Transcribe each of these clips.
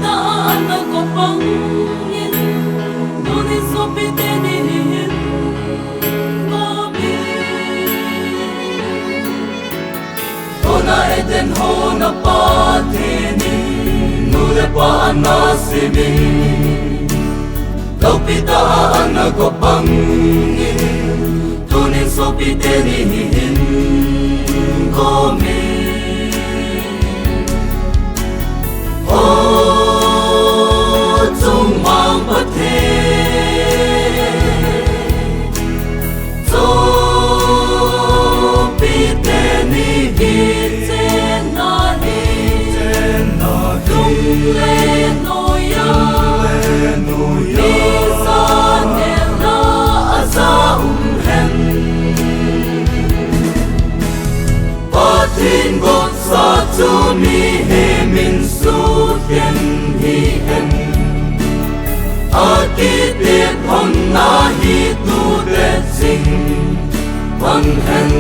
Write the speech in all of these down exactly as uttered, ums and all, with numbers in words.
Tah a ana go pang in, tunin sopite ni hin gom in. Tuna Eden hon a Pathen in nu le pa ana sem in, loupi tah a ana go pang in, tunin sopite ni hin gom in. O chungmang Pathen, sopite ni hi chenna hi, lung le noiya, mi sa nel na a sa um hen. Pathen gotsa chu mihem in sukhen hi hen. A kitep lhonna hi tute ching pan hen.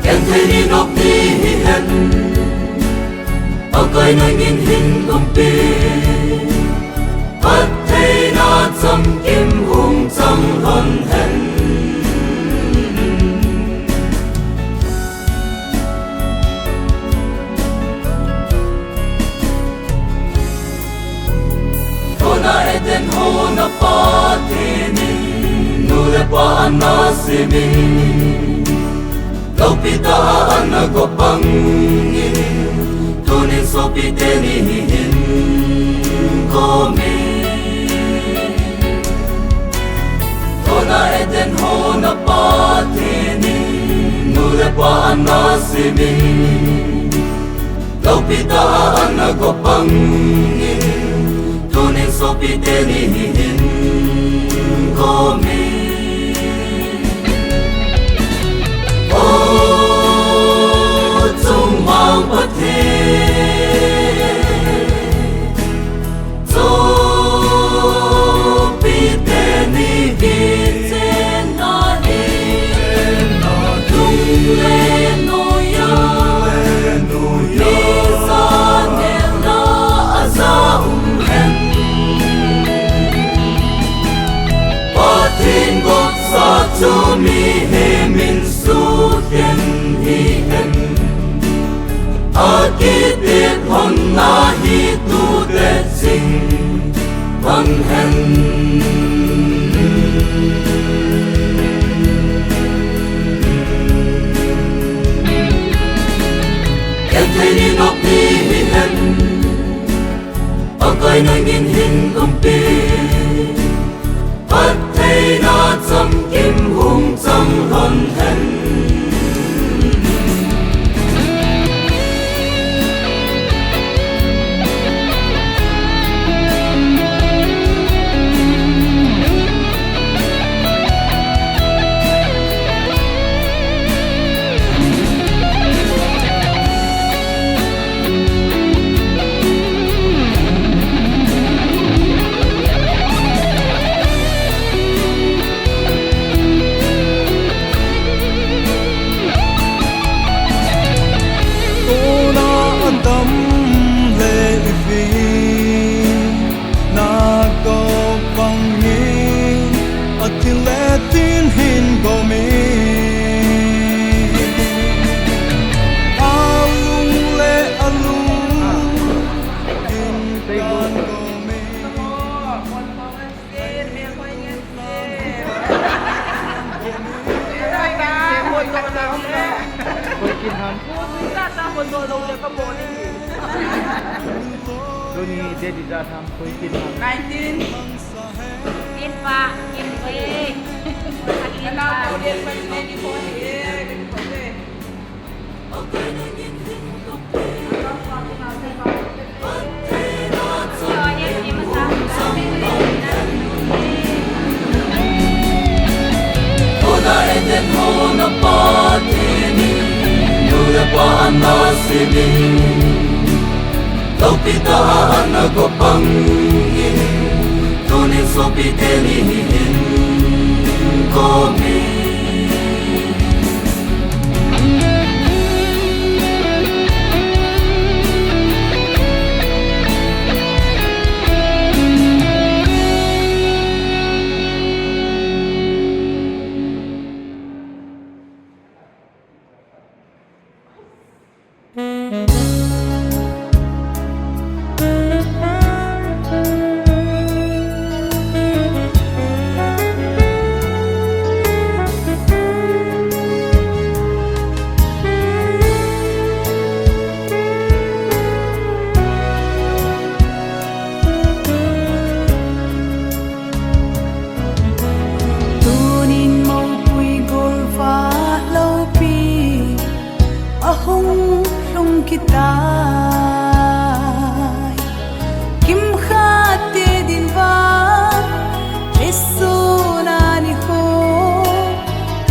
Genthei ni nop ni hi hen. Pakai nangin hin umpi, phattheina chamkim hung chang lhon hen. Tuna Eden hon a Pathen in nu le pa ana sem in, loupi tah a ana go pang in, tunin sopite ni hin gom in. Tuna Eden hon a Pathen in nu le pa ana sem in, loupi tah a ana go pang in, tunin sopite ni hin gom in. O chungmang Pathen, sopite ni hi chenna hi, lung le noiya, mi sa nel na a sa um hen. Pathen gotsa chu mihem in sukhen hi hen. A kitep lhonna hi tute ching pan hen. Genthei ni nop ni hi hen. Pakai nangin hin umpi, phattheina chamkim hung chang lhon hen. Tuna Adam le Evi na go pang in, a thil le tin hin gom in. A lung le a lung hin kan gom in. Tuni date ijat ham, koi kin ham? Nineteen. Kin pa, kin pa. Kin pa. Tuna Eden hon a Pathen in nu le pa ana sem in, loupi tah a ana go pang in, tunin sopite ni hin gom in. Suna nikho,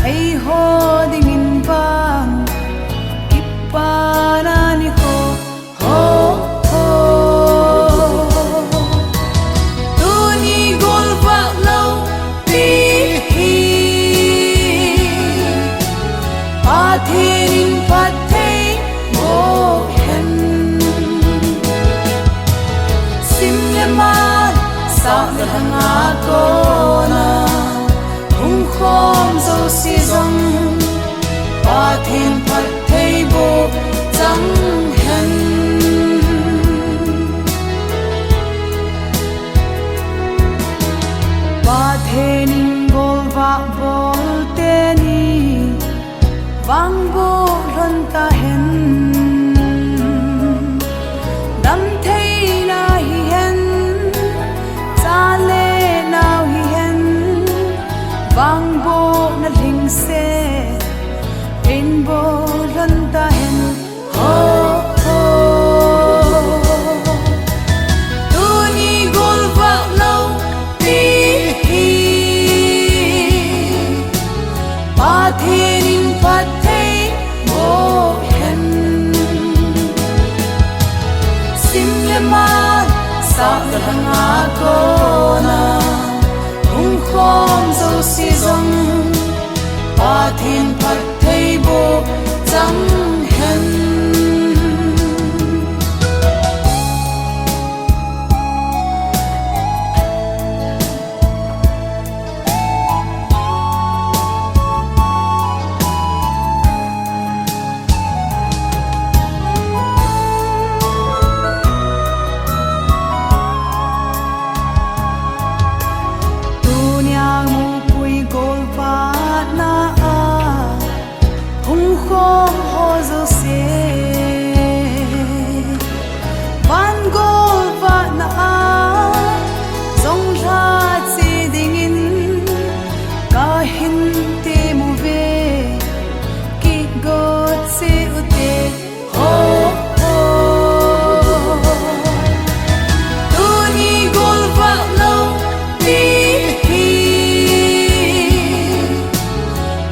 eiho dingin vang, kipana nikho, ho, ho. Tuni golvah loupi hi, Pathen in phatthei boh hen. Sim le mal, sah le lhanga kona hung khom jouse jong, Pathen phatthei boh chang hen. Pathen in golvah bol teni vangboh lhon tahen. Damtheina hihen, cha le nao hihen, vangbohna lhingset in boh lhon tahen. Ho, ho. Tuni golvah loupi hi, Pathen in phatthei boh hen. Sim le mal, sah le lhanga kona hung khom jouse jong, Pathen phatthei boh chang hen. Tunia mupui golvahna a hung khom ho jouse, van golvahna a jong lha che dingin kahin temuve, kigot cheh ute. Ho, ho. Tuni golvah loupi hi,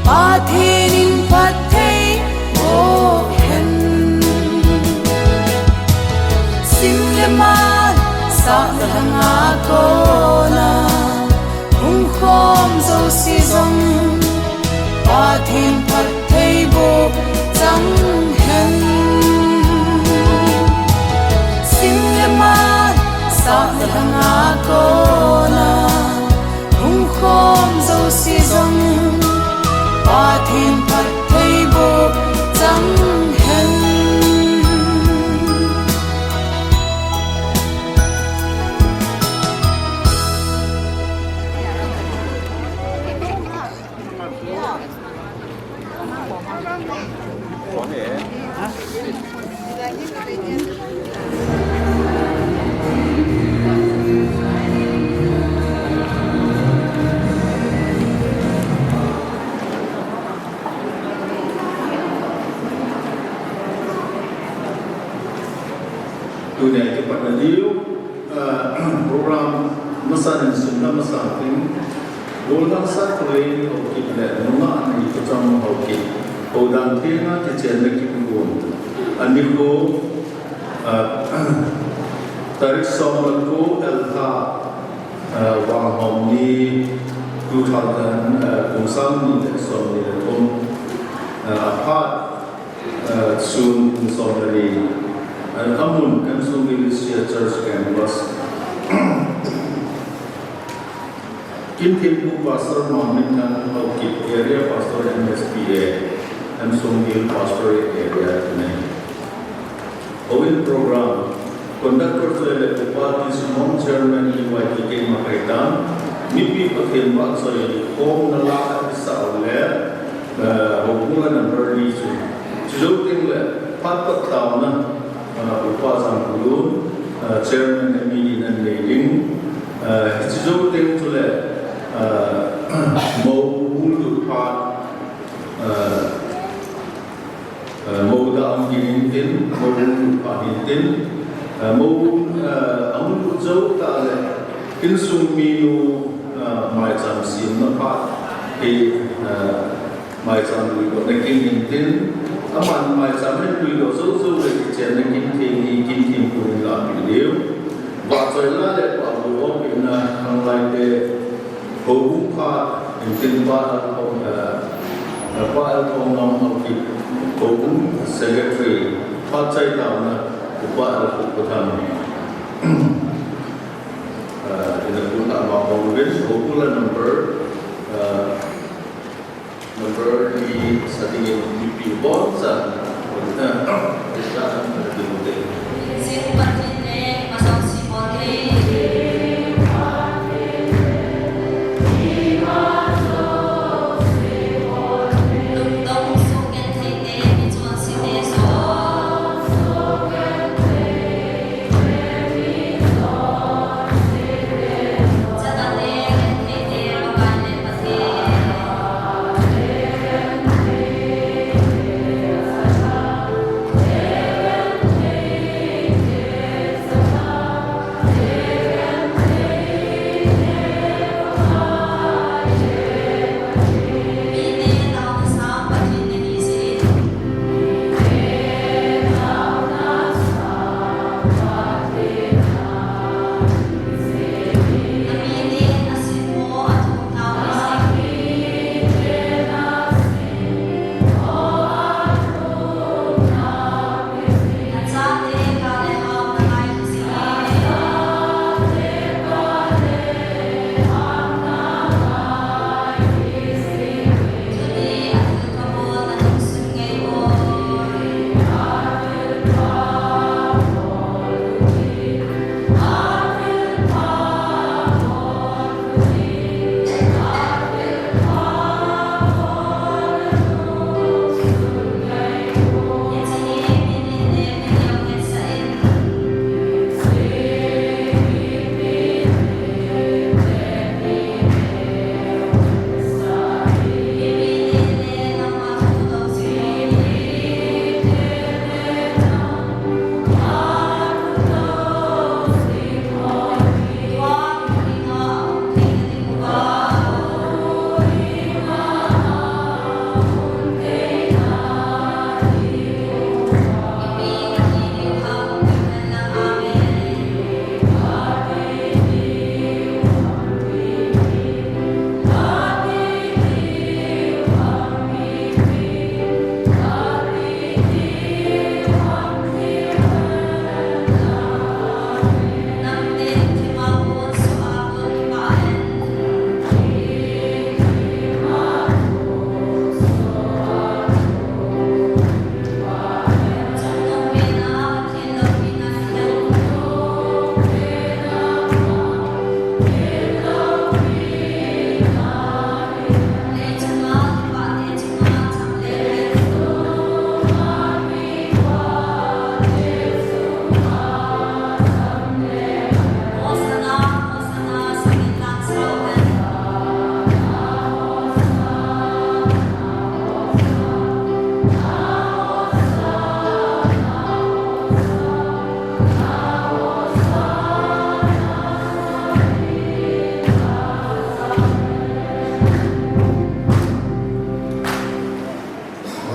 Pathen in phatthei boh hen. Sim le mal, sah le lhanga kona hung khom jouse jong, Pathen phatthei boh chang hen. Sim le mal, sah le lhanga kona hung khom jouse jong, Pathen phatthei boh chang hen. Tunia kipatna diu, ah, program masa in simna masa tin, golna sa khulei Haokip le nungah nei pacham Haokip, Haodan thenga kichenna kipu gon. Ani ko, ah, tarik som le ko, Elha, ah, Vanghom ni, two thousand, ah, kum sang ni le som ni le thum, ah, aphat, ah, sun kum som le ni, ah, amun M. Songvil Church Campus. Kimthempu Pastor Mangminthang, Haokip Area Pastor M S P A, M. Songvil Pastor Area, Pune. Houin program conductor chu ahile Upa T. Sumong, Chairman E Y T K Makaitang, mipi Pathen vahchoi khomna la a kisah u le, eh, houbung a number li chu. Chujou teng le, phat pat taona, eh, Upa Jangkulun, eh, Chairman M E D nan nei ding, eh, chujou teng chule, eh, mou bul lut phat, eh, Eh, mou da hung ding in tin, mou hung lut phat in tin, eh, mou, eh, ahung lut jou tah le, insung minu, Maicham siamna phat hi, maicham puidohna kin intin, aman maicham hi puidoh joujou le kichenna kin theng hi kin theng puidoh in la pi diu. Vahchoi la le pahbu ompina khanglaite, houbung phat intin Pa L Thong, Pa L Thongngam Haokip, houbung secretary, phat chai taona Upa L Khup Patham. Ina kun ama pong ven, houbung la number, number li sa dingin mipi boncha, ina, ina, ina,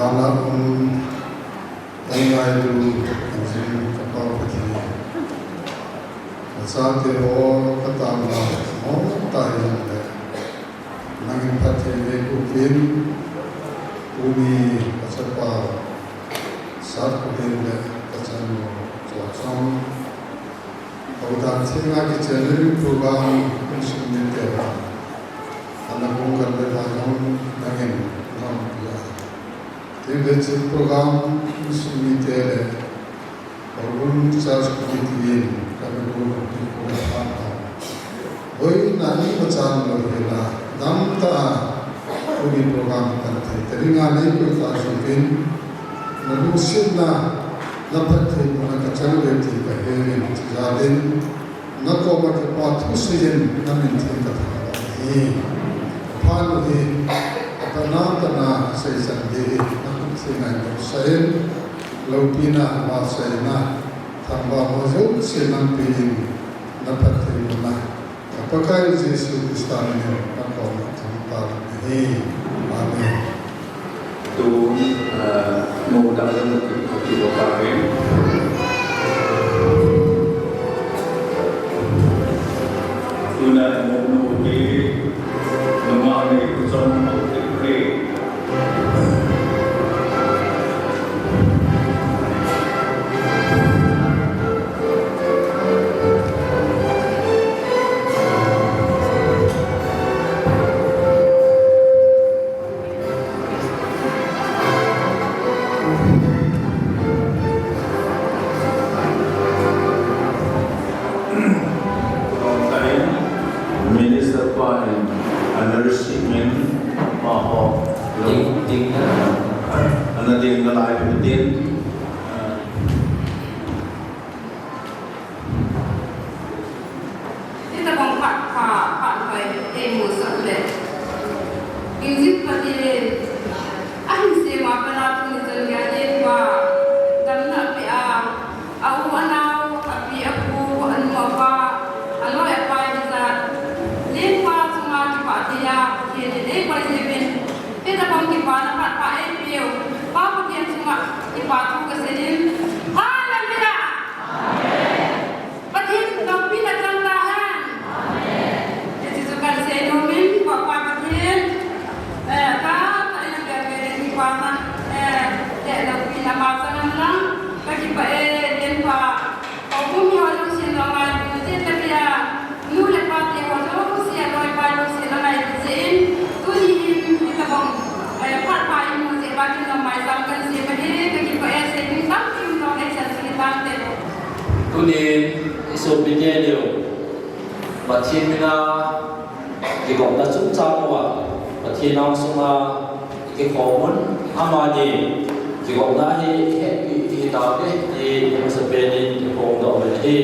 Vana um, ei ngailu, anjing ka Pa Pathen. Nachate ho ka tama mo tahi le. Nangin phatthei nei kum in, tuni ka chapa Sat Khulen le ka chanu Chawchong. Hodan thenga kichenna ding program insung mite ho. Ana hung kan le ta jong nangin na umpi a. Tin le chin program insung mite le Houbung Church Committee in kan hung kan hung kan hung. Boina imacha umlou hela, damtah a, tuni program kan thei ta dinga neikoi ta jeh in, na lungsetna, na phattheina ka chang uve ti ka he in, chujeh in, na koma kipa thu seiyin, na min theng ka thangvah ahi. Phat u hi, atahsan tahsan a seichan ding hi, na khut theng a in lou sah in, loupina, vahchoina, thangvahna jouse nangpi in, na phattheina, Pakai Jesu Christa min in, amen. Tun, ah, mo da da mo ki, ki bo ta ven. Tuna mo mo ki, mo ma ne ku chong mo ki. Minister pa in, a nourishment, pa ho, ding, ding na. Ana ding na lai, ding. Hitabang phat pha, phat hoi, eimusah le. Injin Pathen, ahin sema pat a tuni chan geiya Lenpa, damna apeh a, a u a nao, api a pu, anu apa, aloi apai hijat. Lenpa chunga kipah thei a, Pathen in eikoi jeh uvin. Hitabang kipana phat pha eipeh u, Pa Pathen chunga, kipa thu kasei in. Hallelujah! Pathen loupina chang tahen. Hiche chu kasei nom in, Pa, Pa Pathen. Eh, ka, ka ina bia bia ni pa na. Eh, eh, loupina ama chang hen lang. Kakipah e, Lenpa. Houbung ho lungset a ngailu jeh in, nu le pa te ho jouse, aloi apai lungset a ngailu jeh in. Tuni hin, hitabang, eh, phat pha imu jeh uva kin jong maicham kasei ahi, kakipah e, sei ding tampi um jong eisan seitan te. Tunin, i sopite leu, Pathen mina kigopna chungchang uva, Pathen angsunga kikhom un, amani kigopna hi hetpi hi tauve, ti i masapen in kiphongdoh uvin ahi.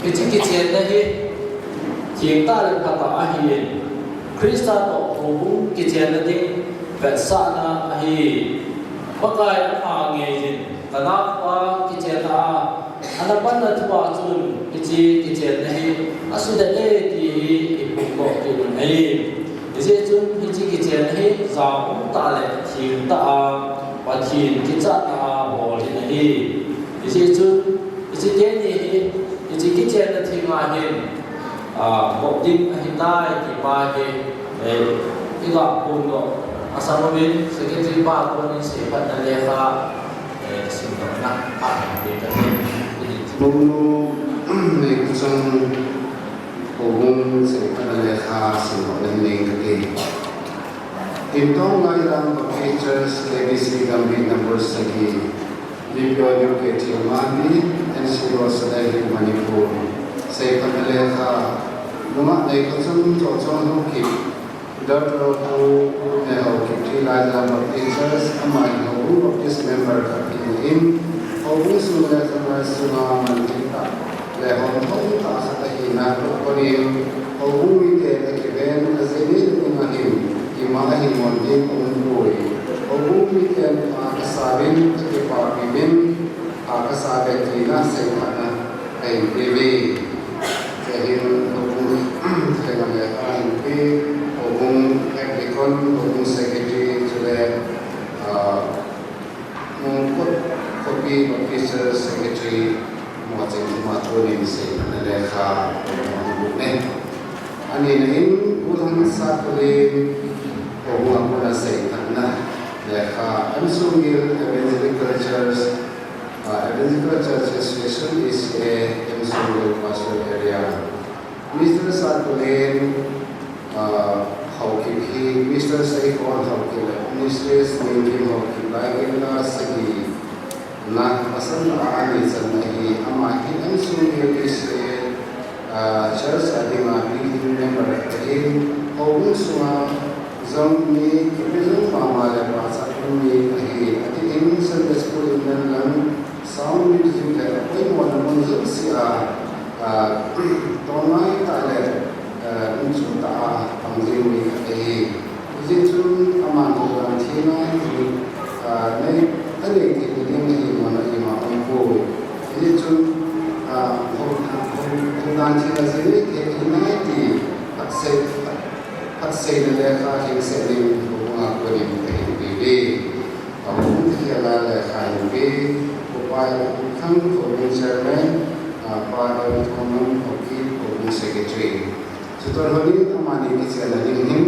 Hiche kichenna hi, thengtah le phatah ahin, Christa toh houbung kichenna ding vetsahna ahi. Pakai apha ngeiyin, Kana pa kichenna a, ana panna thua chun, hiche kichenna hi, asuhdet e ti hi, i phongdoh kit un ahi. Hijeh chun, hiche kichenna hi, jao umtah le thengtah a, Pathen kichatna a bol ding ahi. Hijeh chun, hiche teni hi, hiche kichenna theng a hin, ah, bol ding ahitai ti pa hi, eh, i ga phongdoh, asang uvin, secretary pa konin seiphatna lekha, eh, simdohna, ah, ti kati. Bonu, nei kuchang, houbung seiphatna lekha simdohna nei kati. Tin Tonglai Lam Baptist Church, K B C Gambih number sagi. Bipyo New K T Mandi, N C Road, Sadar Hill, Manipur. Seiphatna lekha, nungah nei kachang Chongchong Haokip, Doctor Pu Neihao Kip Thilai Lam Baptist Church, ama hi Houbung Baptist member khat ahin, houbung sung le khanglai sunga manthei tah le hom thom tah khat ahina toh konin, houbung miten akiven, ajeh ni le ni ahin, ima ahin mon ding aum poi. Houbung miten pha kasauvin, kakipapi uvin, pha kasauve tina seiphatna ahin peuve. Hiche hin houbung thengam le ahin pe, houbung head deacon, houbung secretary, chule, ah, Mongkot Khopi Baptist Church Secretary, Moching Thima tunin seiphatna lekha, Mongkot ne. Anina in, Pu Lhangsat Kholin, houbung a kona seiphatna lekha, M. Songil Evangelical Church, ah, Evangelical Church Association, E C A, M. Songil Pastoral Area. Mister Sat Kholin, ah, Haokip hi, Mister Seikhon Haokip le Mistress Ningkim Haokip lai gin la sagi na pasal a ani channa hi, ama hi M. Songil E C A, ah, Church a dinga building member ahin, houbung sunga jong mi kipe jong mama le pachat um mi ahi, atin Sunday school in nan lang, sound music le apoimona mun jouse a, ah, tongngai tah le, ah, umchu tah a pang jing mi ahi. Hijeh chun aman houdan thina hi, ah, nei, anei thei ding ahi mona ima umpoi. Hijeh chun, ah, hou, hou, houdan thina jeh nei thei nai ti, Sei, phatseina lekha hin seiyin, houbung a konin kahin peh uve. Houbung kikhel a lekha hin peh, Upa Khang, houbung chairman, ah, Pa L Thongmang, houbung secretary. Chutoh lhon in amani kichenna ding hin,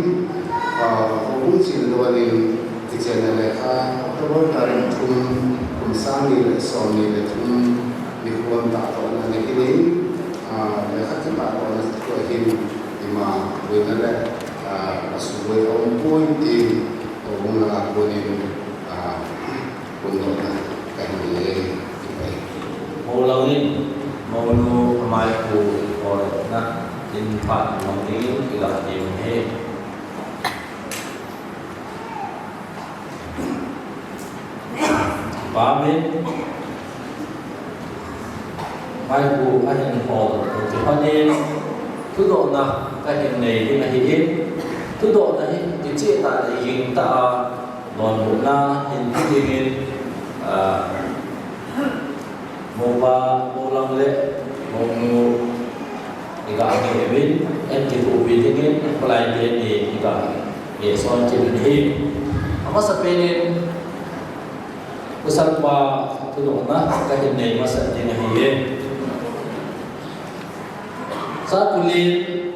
ah, houbung chenlou in kichenna lekha, October tarik thum, kum sang ni le som ni le thum, nikho tahdohna ana kinei, ah, lekha kitahdohna chu ahin, ima boina le, ah, asuboi aumpoi tin, houbung lah a konin, ah, phondohna kahin nei e. Moulang in, mounu amaipu phondohna in phat mong dingin iga tem e. Amen. Maipu ahin phondoh, kipah in thudohna kahin nei ding ahin, thudohna hi kicheh tah le ging tah a donbutna hin pe dingin, ah, moupa, moulang le mounu iga neh uvin, eikithopi dingin, kholai teni iga neh son kit u ahi. Amasapen in, Pasal pa thudohna kahin nei masat ding ahi e. Sahkuli,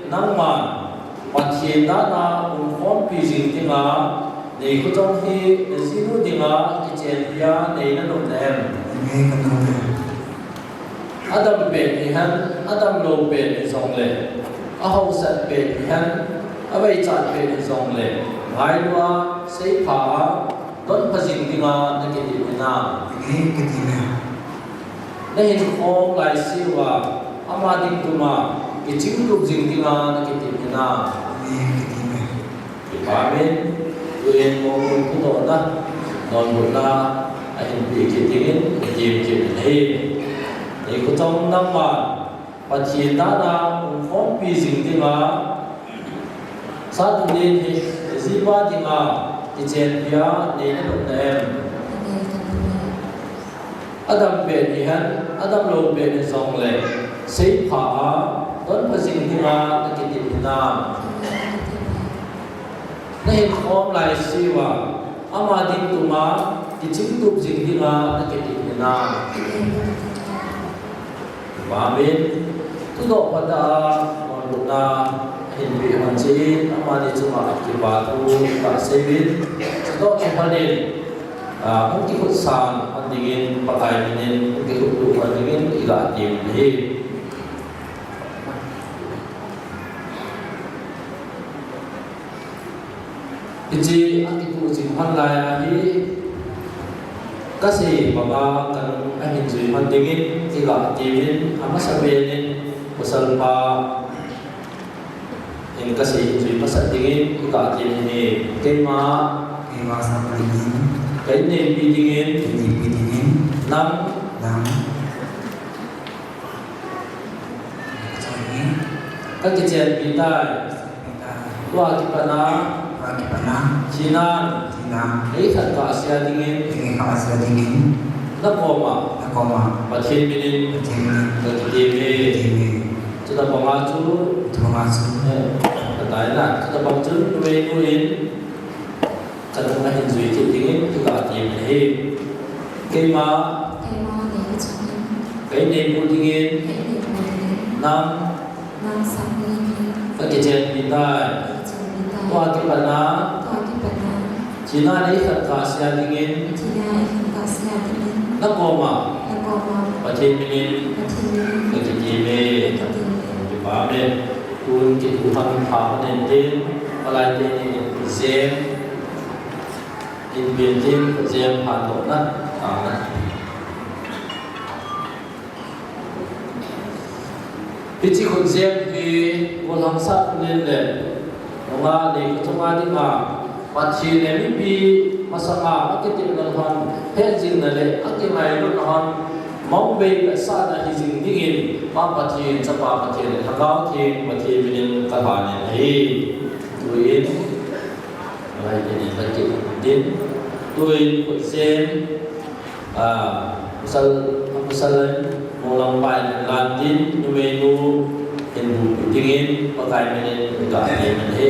nangman Pathen dan a umkhompi jing dinga, nei khutong hi najinu dinga kichenpi a nei nanop na em? Nei, kanom e. Adam pen hihen, adam lou pen hijongle, ahaosat pen hihen, aveichat pen hijongle, ngailua, seipha a, donpha jing dinga nakitep hinam? Nei, katem e. Nahinkhom laiseuva, ama ding tuma kichingtup jing dinga nakitep hinam? Nei, katem e. Kipah in, tuin mounu thudohna donbutna ahin pe kit dingin, item kit u ahi. Nei khutong, nangman Pathen dan a umkhompi jing dinga, Sahkuli hi, jipa dinga kichenpi a nei nanop na em? Adam pen hihen, adam lou pen hijongle, seipha a, donpha jing dinga nakitep hinam? Nahinkhom laiseuva, ama ding tuma kichingtup jing dinga nakitep hinam? Amen. Thudoh phat a, donbutna ahin pe hon cheh in, amani chunga kipa thu kasei uvin. Chutoh kilhon in, ah, hung kikhutsan hon dingin, Pakai minin hung kikhutlut hon dingin iga tem u ahi. Hiche akituh jing hon lai a hi, kasei banga kanung ahin jui hon dingin iga tem in, amasapen in pasal pa in kasei hin jui masat dingin iga tem in ahi. Keima. Keima Sahkuli in. Ka inneipi dingin. Inneipi dingin. Nang. Nang. Kakichenpi tai. Tua kipat a. Tua kipat a. Thinan. Thinan. Eikhat kahsea dingin. Eikhat kahsea dingin. Nakoma. Nakoma. Pathen minin. Pathen minin. Kakitem e. Kakitem e. Chutobanga chu. Chutobanga chu. Eh, katai na. Chutobang chun numeinu in. Kanung ahin jui kit dingin, iga tem in ahi. Keima. Keima nei chungin. Ka inneipu dingin. Ka inneipu dingin. Nang. Nang Sahkuli in. Kakichenpi tai. Kakichenpi tai. Tua kipat a. Tua kipat a. Thinan eikhat kahsea dingin. Thinan eikhat kahsea dingin. Nakoma. Nakoma. Pathen minin. Pathen minin. Kakitem e. Kakitem e. Amen. Tun kituh hon pha hon intin, kholai teni jem, inpin tin, jem phatdohna, amen. Hiche khutjem hi, golhang Sahkuli le, nunga le, kachunga dinga, Pathen le mipi masanga akitepna hon, hetjingna le akingailutna hon, mong bei le sahna hijing dingin, Pa Pathen, Chapa Pathen le Lhagao Theng Pathen minin kalhan in ahi. Tuin, alai teni kakit din. Tuin, khutjem, ah, pasal, pasal, moulang pa in lan din, numeinu, Hin bupi dingin Pakai minin iga ti man ahi.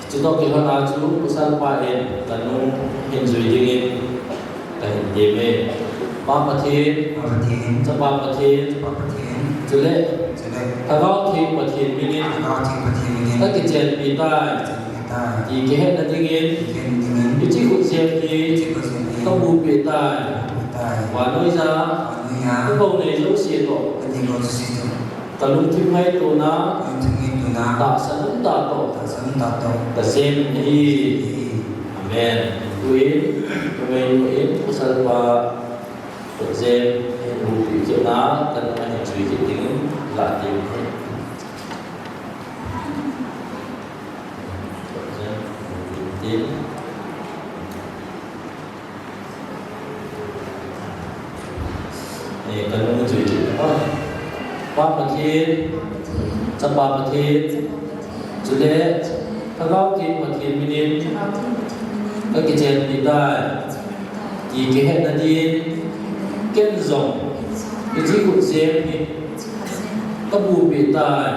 Chutoh kilhon a chu pasal pa in kanu hin jui dingin kahin temme. Pa Pathen, Pa Pathen, Chapa Pathen, Chapa Pathen, chule, chule, Lhagao Theng Pathen minin, Lhagao Theng Pathen minin, kakichenpi tai, kakichenpi tai, ti kihetna dingin, kihetna dingin, hiche khutjem hi, hiche khutjem hi, kabupi tai, kabupi tai, vannoi a, vannoi a, kagou nei jouse toh, kagou nei jouse toh, kalungthim ngaitona, kalungthim ngaitona, tahsan um tah toh, tahsan um tah toh, kajem ahi. Amen. Tuin, tuin, tuin, pasal pa, Khutjem, hin bupi kit na, kanu ahin jui kit dingin, la ding ahi. Khutjem, bupi kit. Eh, kanu jui kit na. Pa Pathen, Chapa Pathen, chule, Lhagao Theng Pathen minin, kakichenpi tai. Ti kihetna din, ken jong, hiche khutjem hi, kabupi tai.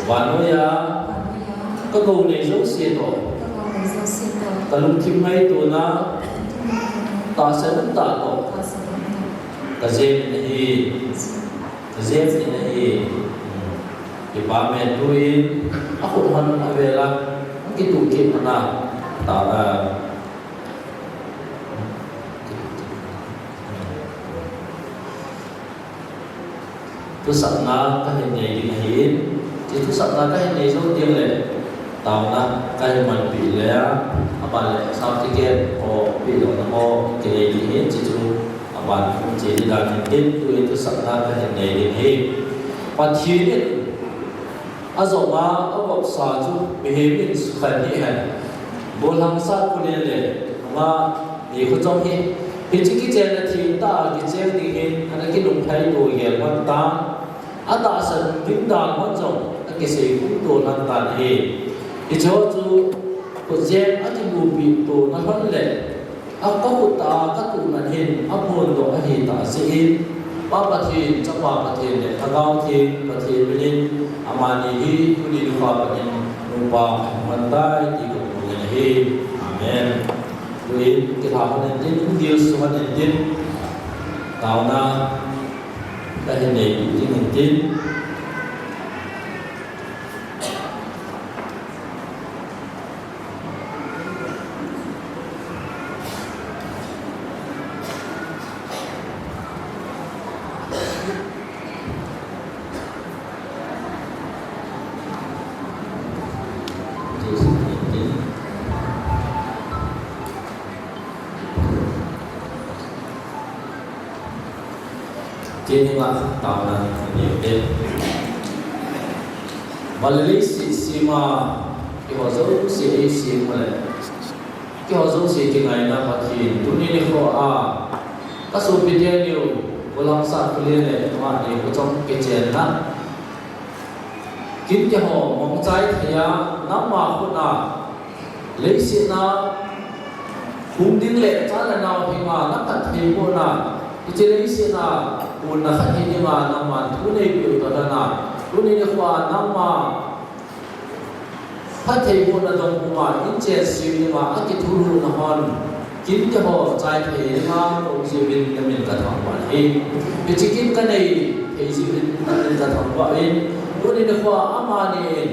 Vannoi a, kagou nei jouse toh, kalungthim ngaitona, tahsan um tah toh, kajem ahi. Kajem ahi. Kipa me tuin, akhut hon avel a, akituh kit na, ta, Thusapna kahin nei ding ahin, hiche thusapna kahin nei jou ding le, taona kahin manpi le, aban le certificate ho, pehdohna ho, kinei ding ahin, hiche chu aban che ding dan ahin, tuin thusapna kahin nei ding ahi. Pathen in Ajong a, avopsa chu mihem in sukhen hih hen. Golhang Sat Khullen le, ama nikho chom hi, hiche kichenna thim tah a kicheng ding hin, ana kilungthai to gel man tan. Atahsan ding dan man jong, akisei khum to lhon tan ahi. Hiche ho chu, khutjem akibupi to na lhon le, Akakhut a katuh man hin aphondoh ahi tah jeh in, Pa Pathen, Chapa Pathen le Lhagao Theng Pathen minin, amani hi tuni nikho a pat in nupa ahung man tai ti kahin thum in ahi. Amen. Tuin, kilha hon intin, dil su hon intin, taona kahin nei ding intin. Tuni a taona nei u hite. Vale leiset sem a, keiho jouse eisem u le, keiho jouse kingaina Pathen, tuni nikho a, kasopite neo, Golhang Sat Khullen le, ama nikho chom kichenna. Kinte ho mangchai thei a, nangma khut a, leiset a, hung ding le cha le nao henga, naphat thei pon a, hiche leiset a, hung na khat hi dinga, nangman thu neipeh u toh lhon a, tuni nikho a, nangma phattheibohna dong puma inchen sem dinga akithulhuhna hon, kinte ho chai thei dinga kaum jeh uvin namin kathangvah e. Hiche kin kanei thei jeh uvin namin kathangvah in, tuni nikho a amani in,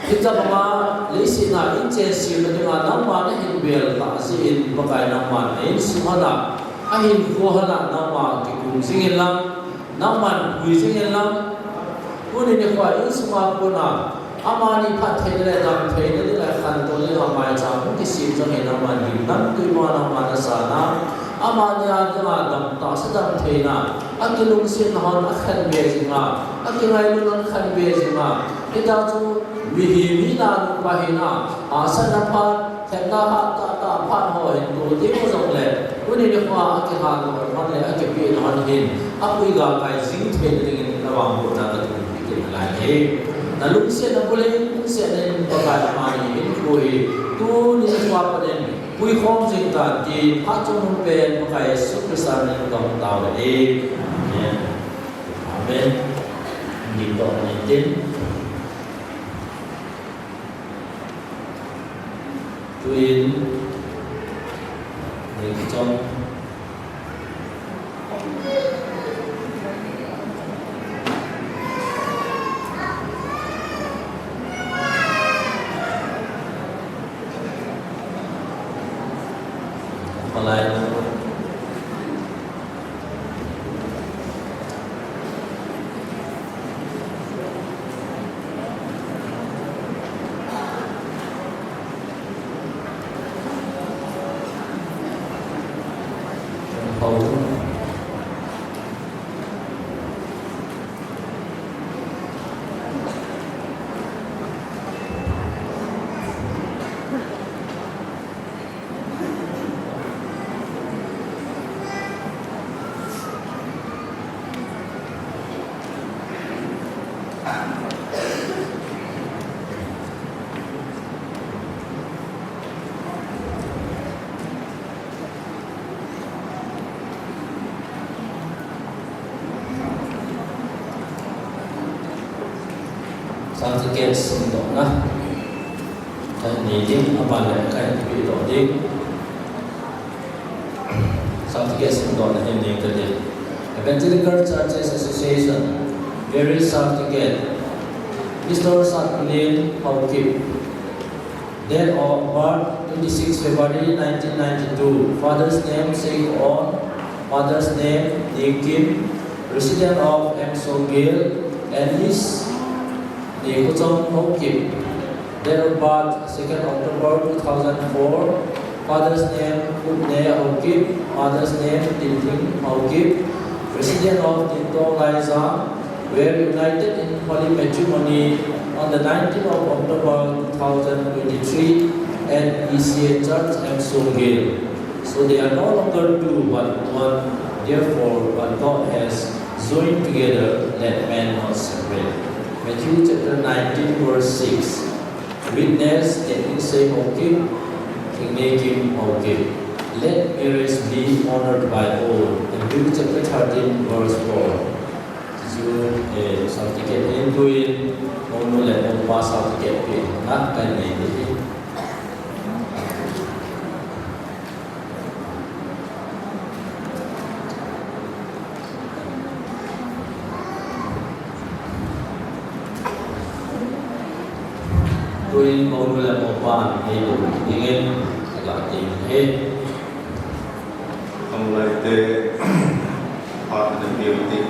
hitabanga leiset a inchen semna dinga nangma nahin bel tah jeh in Pakai nangman na insung a, ahinkho a nangma kikum jing in lang, nangman pui jing in lang, tuni nikho a insunga kona, amani phattheina le damtheina ding le khantouna dinga maicham hung kisem jong hi nangman gimnamtui banga nangman nasan a, amani a dinga dam tahsa damtheina, akilungsetna hon akhenbe jinga, akingailut hon khenbe jinga, hitia chu mihem hina nupa hina, hahsatna phat, themna phat, tahtah phat ho hin toh teng u jongle, tuni nikho a akilhandoh hon le akipehna hon hin, apui gakai jing theina dingin navangbohna kathum kit nalai e. Na lungsetna bulhing, lungsetna in Pakai amani hinkho hi tuni chunga pat in puikhom jing tan tin, phat chom pen Pakai Jesu Christa min in tao le. Amen. Amen. Ding to ni tin. Tuin, ni kichom. Malai. Certificate simdohna. Kan nei ding, aban le kan pe doh ding. Certificate simdohna hin nei ta ding. Evangelical Churches Association, marriage certificate. Mister Satpunin Haokip. Date of birth, twenty-six February nineteen ninety-two. Father's name, Sheikh On. Mother's name, Nikim. Resident of M Songil and Miss Nikuchong Haokip. Date of birth, second October two thousand four. Father's name, Utne Haokip. Mother's name, Tinting Haokip. Resident of Tintong Laijang, were united in holy matrimony on the nineteenth of October two thousand twenty-three at E C A Church, M Songil. So they are no longer two but one. Therefore, what God has joined together, let man not separate. Matthew chapter nineteen, verse six. Witness, Keng Insei Haokip, Keng Nekim Haokip. Let marriage be honored by all. Hebrew chapter thirteen, verse four. Chu, eh, certificate hin tuin, mounu le moupa certificate pe na kan nei ding. Tuin mounu le moupa nei ding in, ka ding e. Ang lai te, pa na beauty.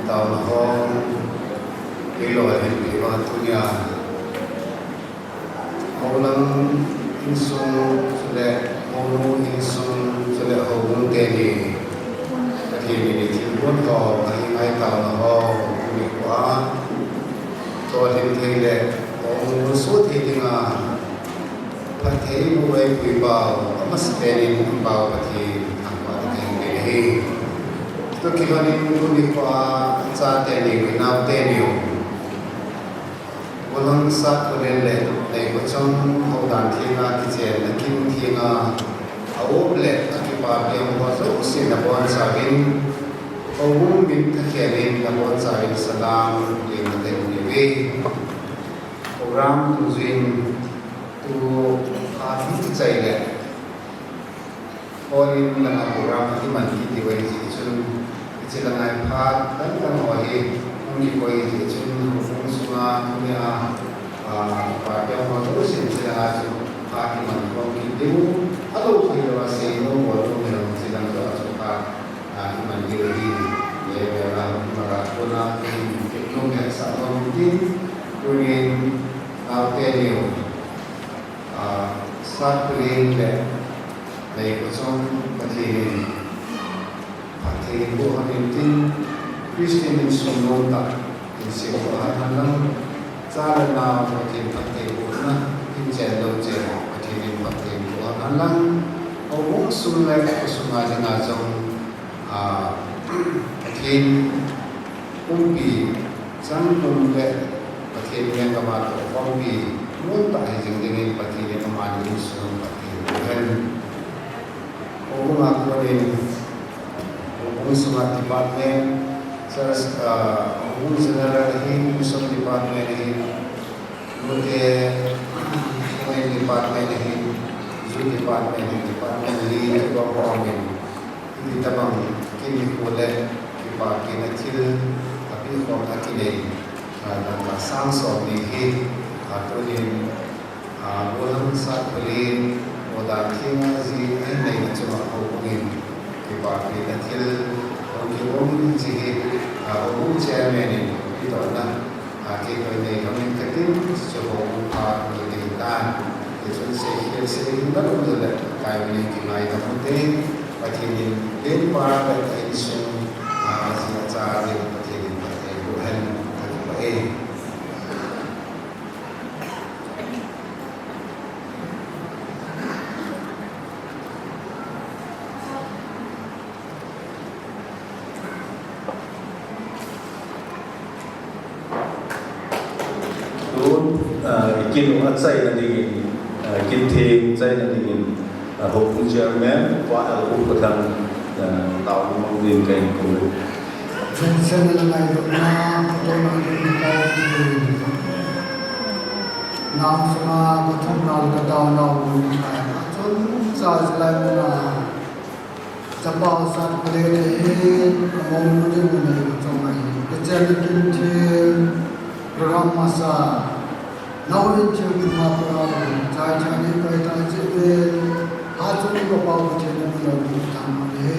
Taona ho, kei lolhin peh uva tunia Moulam insung chule Mounu insung chule houbung teni, Pathen in thilgon ho, ahingai taona ho, tuni khoa lolhin thei le hung lhung soh thei dinga phattheiboh eipui pau, amasapen in eipao Pathen thangvah in kahin pe ahi. Chutobang in tuni khoa chate niu, inao teniu, Golhang Satkholian le Neikhochong houdan thenga kichen, akin thenga, a-op le akipa peng ho jouse nabonchauvin, houbung min thakhel in nabonchauvin salam len kahin pe uve. Program tujin tu a hung kichai le Hall in langa program akiman kit diu ahi jeh chun, hiche langa phat dang dang ho hi hung kikoi jeh chun, houbung sunga tunia, ah, pa peng ho jousen hiche langa chu phat kiman khom kit diu. Alou thei louva seinom bolnom jong hiche lang chu phat, ah, kiman diu ahi. Ye, ye, la, mara kona, kin, kin, nom, he, sa, nom, kin, kunin, ah, te, niu. Ah, Satkholian le Neikhochong Pathen in phatthei boh hen tin, Christian insung nomtah in semdoh hen lang, cha le nao Pathen phatthei bohna in chen lou chen, Pathen in phatthei boh hen lang, houbung sung le khosunga dinga jong, ah, Pathen pumpi, changpum le Pathen lenggam a tohkhompi nomtah hijing dingin Pathen in amani insung phatthei boh hen. Houbung a konin, houbung sunga department, church, ah, houbung general ahin, mission department ahin, nute, women department ahin, youth department ahin, department li, tobang ho amin. Hitabang kinikho le kipapina thil apeh khom a kinei, ah, dangka sang som ni hi, ah, tunin, ah, Golhang Satkholian houdan thenga ji ahin neina chunga houbung in kipapina thil hung kigong in hiche hi, ah, houbung chairman in pehdohna, ah, kei toh nei lhon in katin, hiche chu houbung phat ni ding tan. Hichun seikhel sei ding na lum le, kai ni kingaidam ute. Pathen in lenpa le insung, ah, aji acha le Pathen in phatthei boh hen, kakipah e. Tun, ah, i kin u achaina dingin, ah, kin theng chaina dingin, ah, houbung chairman, Pa L. Upathang, ah, taona mang dingin kahin kou e. Jingsen le ngailutna, patona ding tao ding. Nang sunga, pathum nal ka taona u ni kai. Achon sa jilai muna. Chapao Satkholian ahin, amonu ding u nei u chong ahin. Kichenna kin thil, program masa, nau in thil kuma program, chai chai ni kai tai chi ve, ha chung ko pao kichenna mi lo ni tham ma le.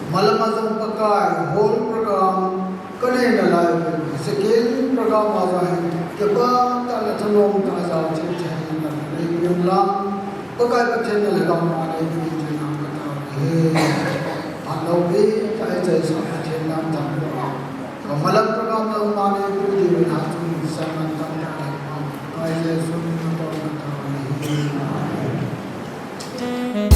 Malam a jong Pakai, whole program, Ka nei nalai uvin, second program a jong hin, kipa tah le thanom tah a jao cheh cheh in na nei uvin lang, Pakai Pathen na le gam a nei uvin cheh nang ka tao e. Phat loupi tah a i chaisah Pathen nang tam lo a. Ka malam program lo ma nei uvin di uvin ha chung san man tam tah le ma. Pakai Jesu min a kon ka tao e. Amen.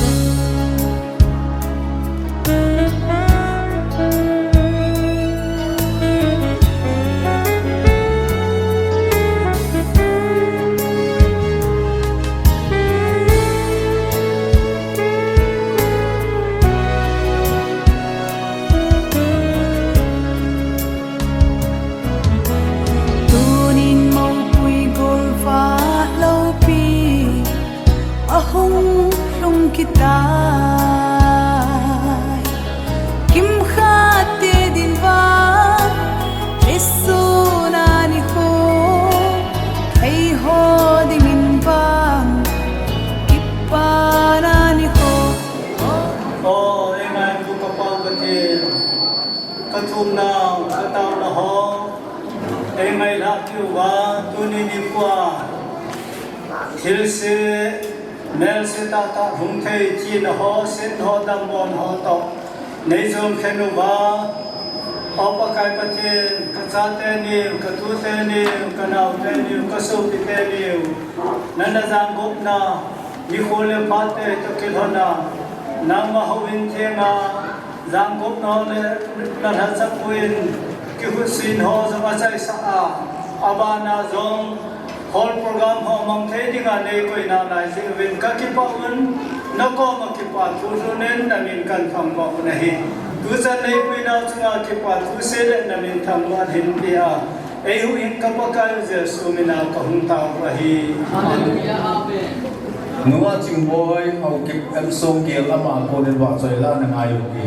Tunin mopui golvah loupi ahung lhung kit tai. Kimkhat te din vang, Jesu na ni ho, thei ho dingin vang, kipa na ni ho. O, ei ngaitu ka Pa Pathen, ka thumna Kataona ho, ei ngailhah kit uva, tuni nikhoa thilse, melse tahtah hung thei thina ho, sin ho, damlona ho toh nei jom khen uva, O Pakai Pathen, kachate niu, katute niu, kanaote niu, kasopite niu, nana jangopna nikho le phat toh kilhona, nangma houin thenga jangopna le nalhacha puin kihousen ho jong achaisah a, abana jong hall program ho mang thei dinga neikoina lai jeh uvin kakipah un, nakoma kipathu lhunin namin kathangvah u ahi. Tuchan neipuinau chunga kipathu seh le namin thangvah in tia, eihuhhing ka Pakai u Jesu mina kahung tao u ahi. Hallelujah, amen. Nunga Chingboi, Haokip M Songkel ama konin vahchoi la nangai u hi.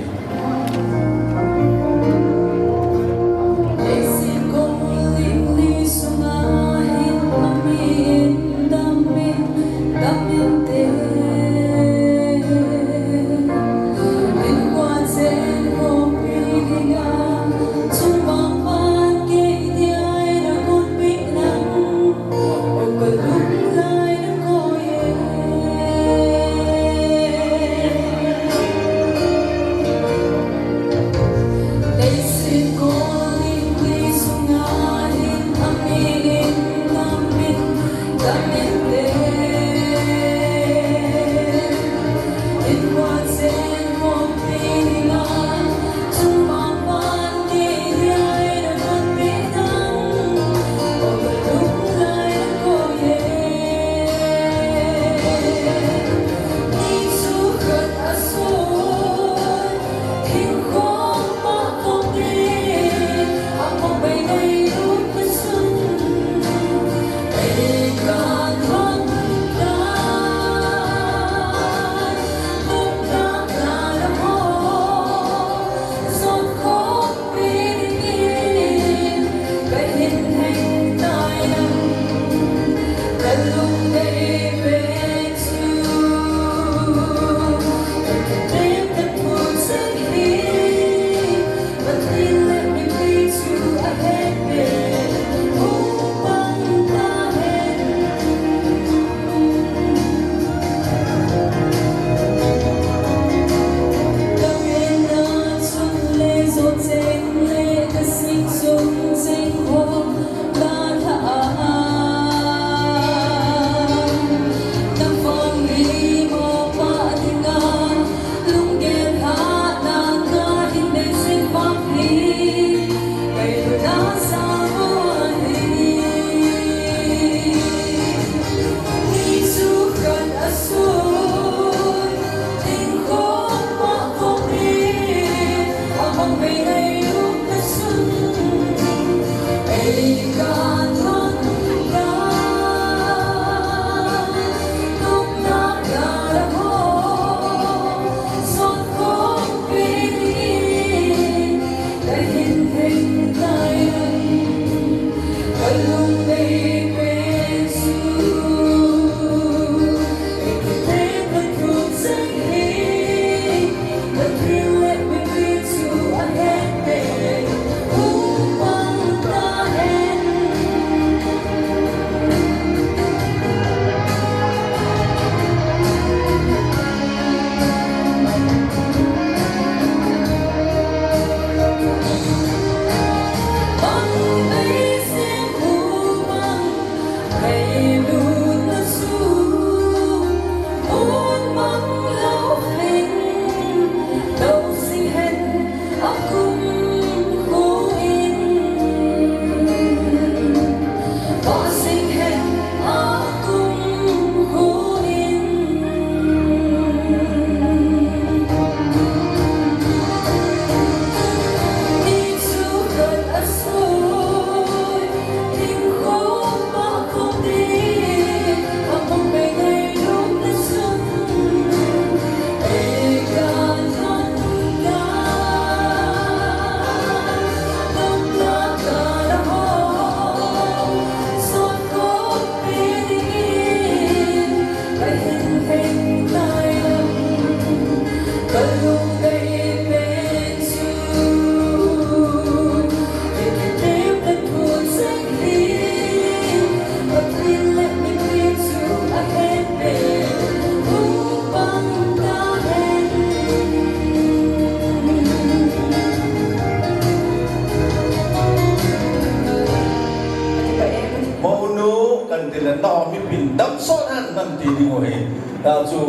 Nao mipin damsot hen nan ti ding u ahi. Tachu,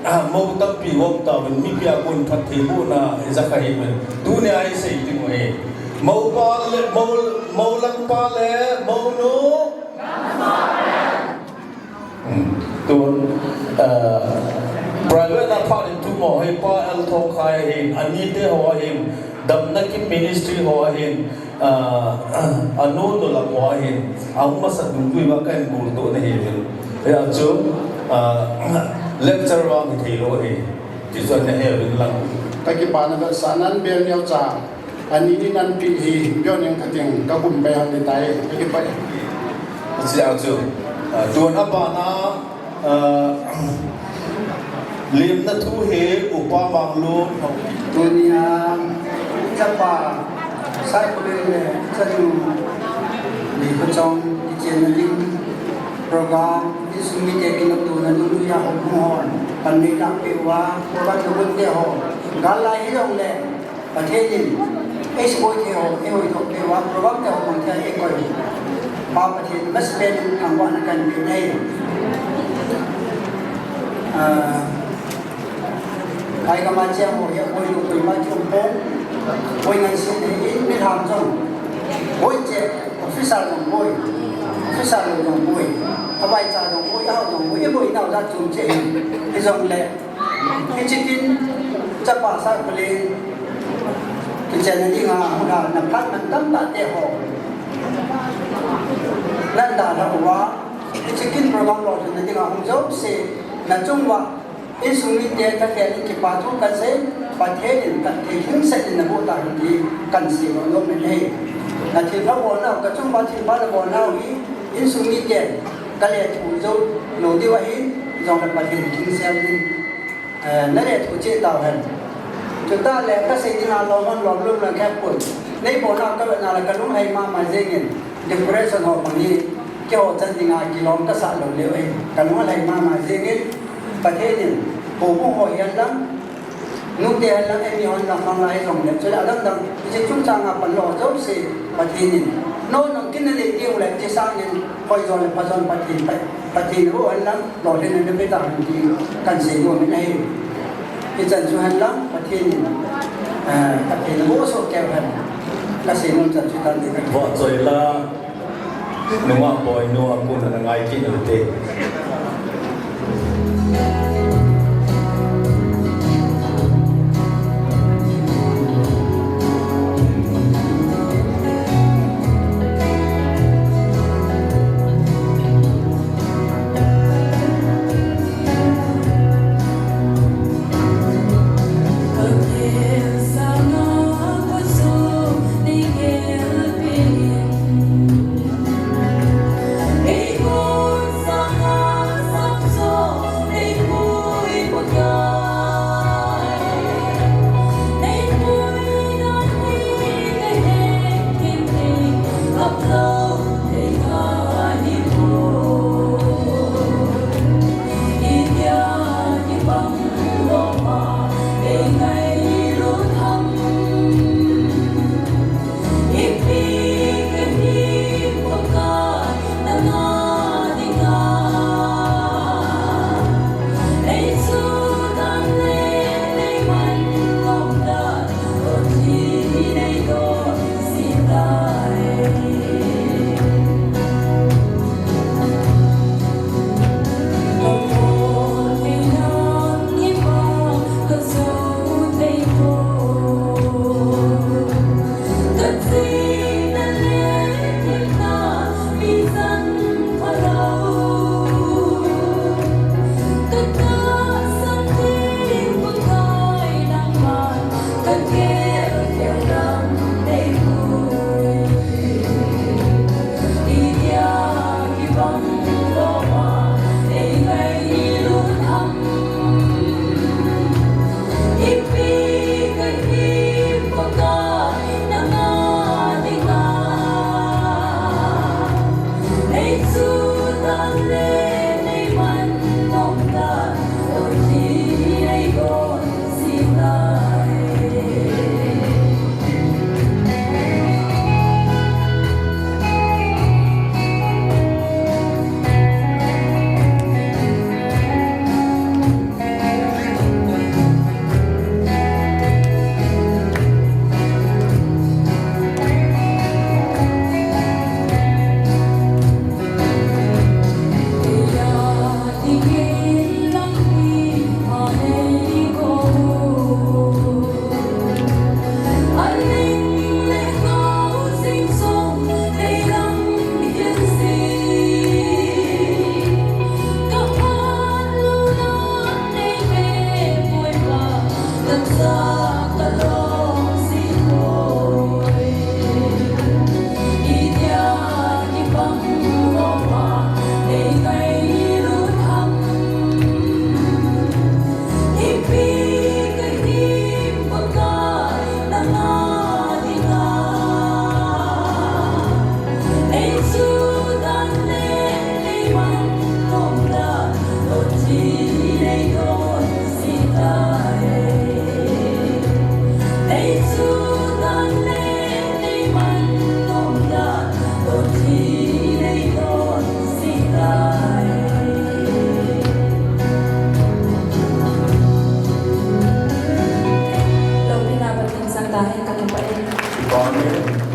ah, mou tampi gom tauvin mipi a kon phattheibohna ijakha hiuvin. Tunia isei ding u ahi. Mou pa le, mou, mou lang pa le, mounu. Hmm. Tun, ah, private a phat in thu mo hi Pa L Thongkhai ahin, anite ho ahin, Damna Kim Ministry ho ahin, ah, anu nulam ho ahin, ahung masat dungjuiya kahin boltoh nahiuvin. Hijeh chun, ah, lecture vang hithei lou ahi. Tichu naheuvin lang. Kakipana vetsahnan bel neocha. Ani ni nanpi hi, bel neng kating, kakum pai hang ni tai, kakipah. Hijeh chun, ah, tun abana, ah, lemna thu hi Upa Manglun. Tunia, chapa, Saikul le, chanu, ni ko chong, kichenna ding, program, insung mite kinotona, nungjuiya ho, hung hon, pan nei lang peh uva, program lo gun te ho, gal lai hijongle, Pathen in, eisuboi thei ho, eihoidoh thei ho, program te ho mang thei a eikoi. Pa Pathen, masapen in thangvahna kahin pe ahi. Ah, phai gam a cheng ho hi, aboi lou koima kium pon. Boi ngansi in, mi lham jong. Boi cheh, officer jong boi. Officer lou jong boi. Avaicha jong boi, ahao jong boi, iboi nau jat chom cheh hi. Hijongle, Hiche kin, chapa Saikul in, kichenna dinga, hung lhahna phat mantam tah te ho. Nana dalha uva, hiche kin program lolhinna dinga hung jouse, nachung uva, insung mite, Pathen in kipa thu kasei, Pathen in kathei hingset in naboh tahen ti, kahin sei nom in ahi. Nathilpha bolnau, kachung uva thilpha nabolnau hi, insung mite, Kalethuh jou lou diu ahin, jongle Pathen in hingset in, eh, nalethuh cheh tauhen. Chutah le kasei dinga lom hon lom lou le kei pun. Neibolna kavetna le kalung alhai mama jengin, decoration ho bang hi, keiho chan dinga kilom kasah lou leu ahin, kalung alhai mama jengin, Pathen in, houbung ho hihen lang, Nute hen lang, eimi hon lang, mang lai jong le, chule adang dang, hiche chungchang a panla jouse, Pathen in. Nangho kin nanei diu le, hiche sangin, hoijo le phajon Pathen, Pa-, Pathen in boh hen lang, lolhinna nape tahen ti, kahin sei nom in ahi. Hichan chu hen lang, Pathen in, eh, Pathen in boh soh kei hen, kasei nom chan chu tante ka. Vahchoi la. Nungah boi, nungah kun ana ngai kit ute.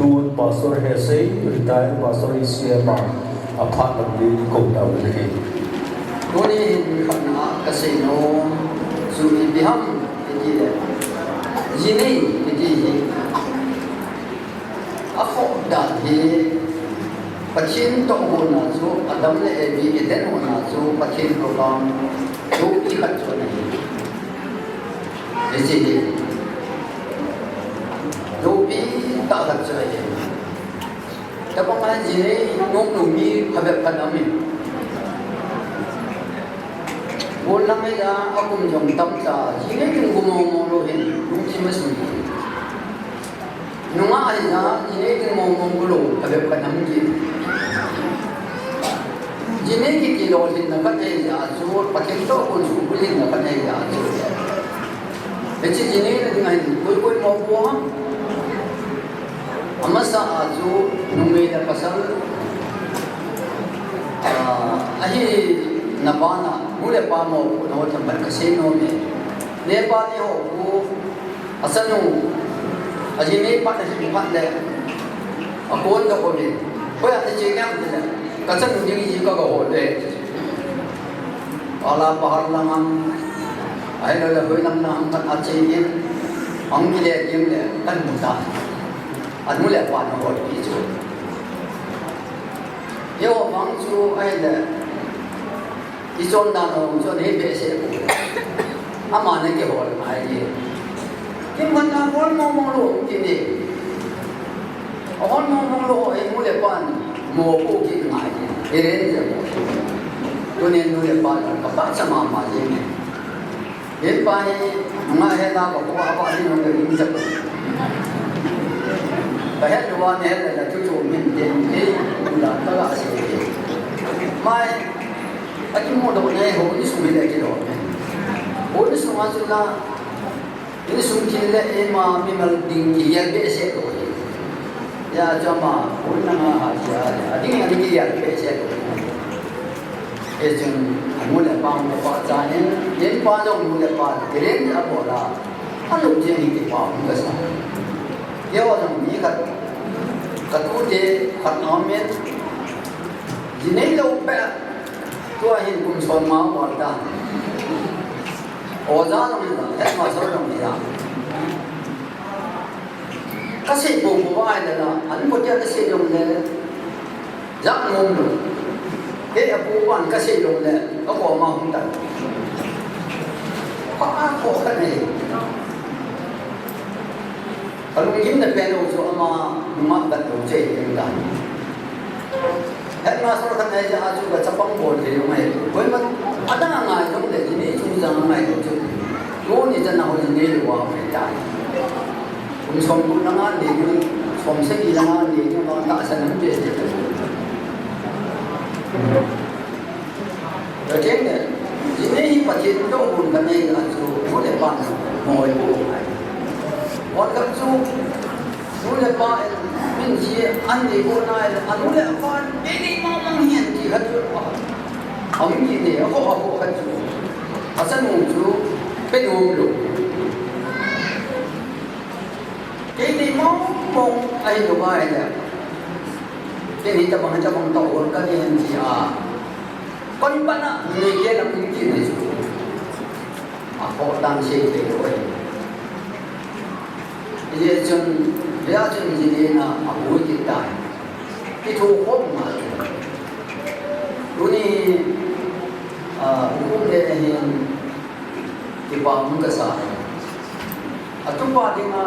Tun Pastor Hesei, retired Pastor E C M a, aphat lam ding kou tau ahi. Tuni hin khatna a kasei nom chu ipi ham iti le, jinei iti hi, akhoh dan hi, Pathen toh hon a chu Adam le Evi Eden hon a chu Pathen program loupi khat chu ana hi. Hiche hi loupi tah khat chu ahi. Tabang a jinei nom lou mi phabep khat aumin. Golhang a akum jong tamtah, jinei ding gu mong mong lou hin, lungthim asui. Nungah ahi a, jinei ding mong mong gu lou, phabep khat aumin. Jinei kiti lolhinna khat ahi a chu, Pathen toh kon suhbulhinna khat ahi a chu. Hiche jinei na ding ahin, koi koi mo po ha. Amasa a chu, numei le pasal, ah, ahina bana, nu le pa mo, na ho themkhat kasei nom e. Nepali ho khu, achanu, ajinei pat ahi phat le, akon ka ko le. Hoiya nache nge ham tile, kachanu ding ji ka ga hol le. Pala pahar lang ham, ahilou le hoi lang lang ham khat ache in, ahung kile ding le, kamu ta. Anu le apa na hol pi chu. Eiho vang chu ahile, ichon dan hung chon hi behseh poi. Ama na kihol ngai e. Kimkhat na hol mong mong lou kiti. Ahol mong mong lou, ei nu le pan mo pu kiti ngai e. Iren je mo. Tunin nu le pan kapahcha mama jing e. Hipa hi, nunga hela ka pu apa ni nung ka ring jep. Kahet lou va nahet le la chu chu min den ke, ula ka la se ke. Mai, akimu doh ne, hou ni sung hi le kidoh ne. Hou ni sung a chu la, ni sung thil le ema mimal ding kihel behseh lou hi. Hijeh chun ama, hou nanga ha kihel, ading ani kihel behseh lou hi. Hichun, anu le apa hung kapahcha in, in pa jong nu le pa, kilen abol a, alou jeng hi kipa hung kasa. Keiho jong mi khat, katute khat aumin, jinei lou peh, tua hin kum som ma bol ta. Oja jong hita, headmaster jong hita. Kasei pou pou va ahile la, an kotia kasei jong le, jat nom lou. Kei apu pan kasei jong le, kakoma hung tan. Ka a ko ka nei. Kalunggimna pen u chu ama nungah vet lou cheh ding dan. Headmaster khat nei ja a chu ka chapang bol thei u ngai. Koiman adang a ngai jong le, jinei chungchang a ngai lou chu. Tuni chan a ho jinei lou a ngai tai. Kum som gup langa nei ding, som sagi langa nei ding, vang tahsan hung pe te. Ka cheng le, jinei hi Pathen toh hon ka nei a chu, nu le pa na moi ko ngai. Hon ka chu, nu le pa in, min ji an nei ko nai le, a nu le pa in, ei nei mong mong hian ti khat chu, a min ji nei, a ko, a ko khat chu. A chanu chu, pe nom lou. Kei nei mong mong ahi lou ngai le. Kei nei tabang, tabang toh hon ka nei an ti a. Kon bana, nei ke na min ti nei chu. A ko dan sei te lou ahi. Hijeh chun, hijeh chun jinei na a bui kit tai. Kitho khom ngai. Tuni, a, u um le hin, Kipa hung kasa. Atupa dinga,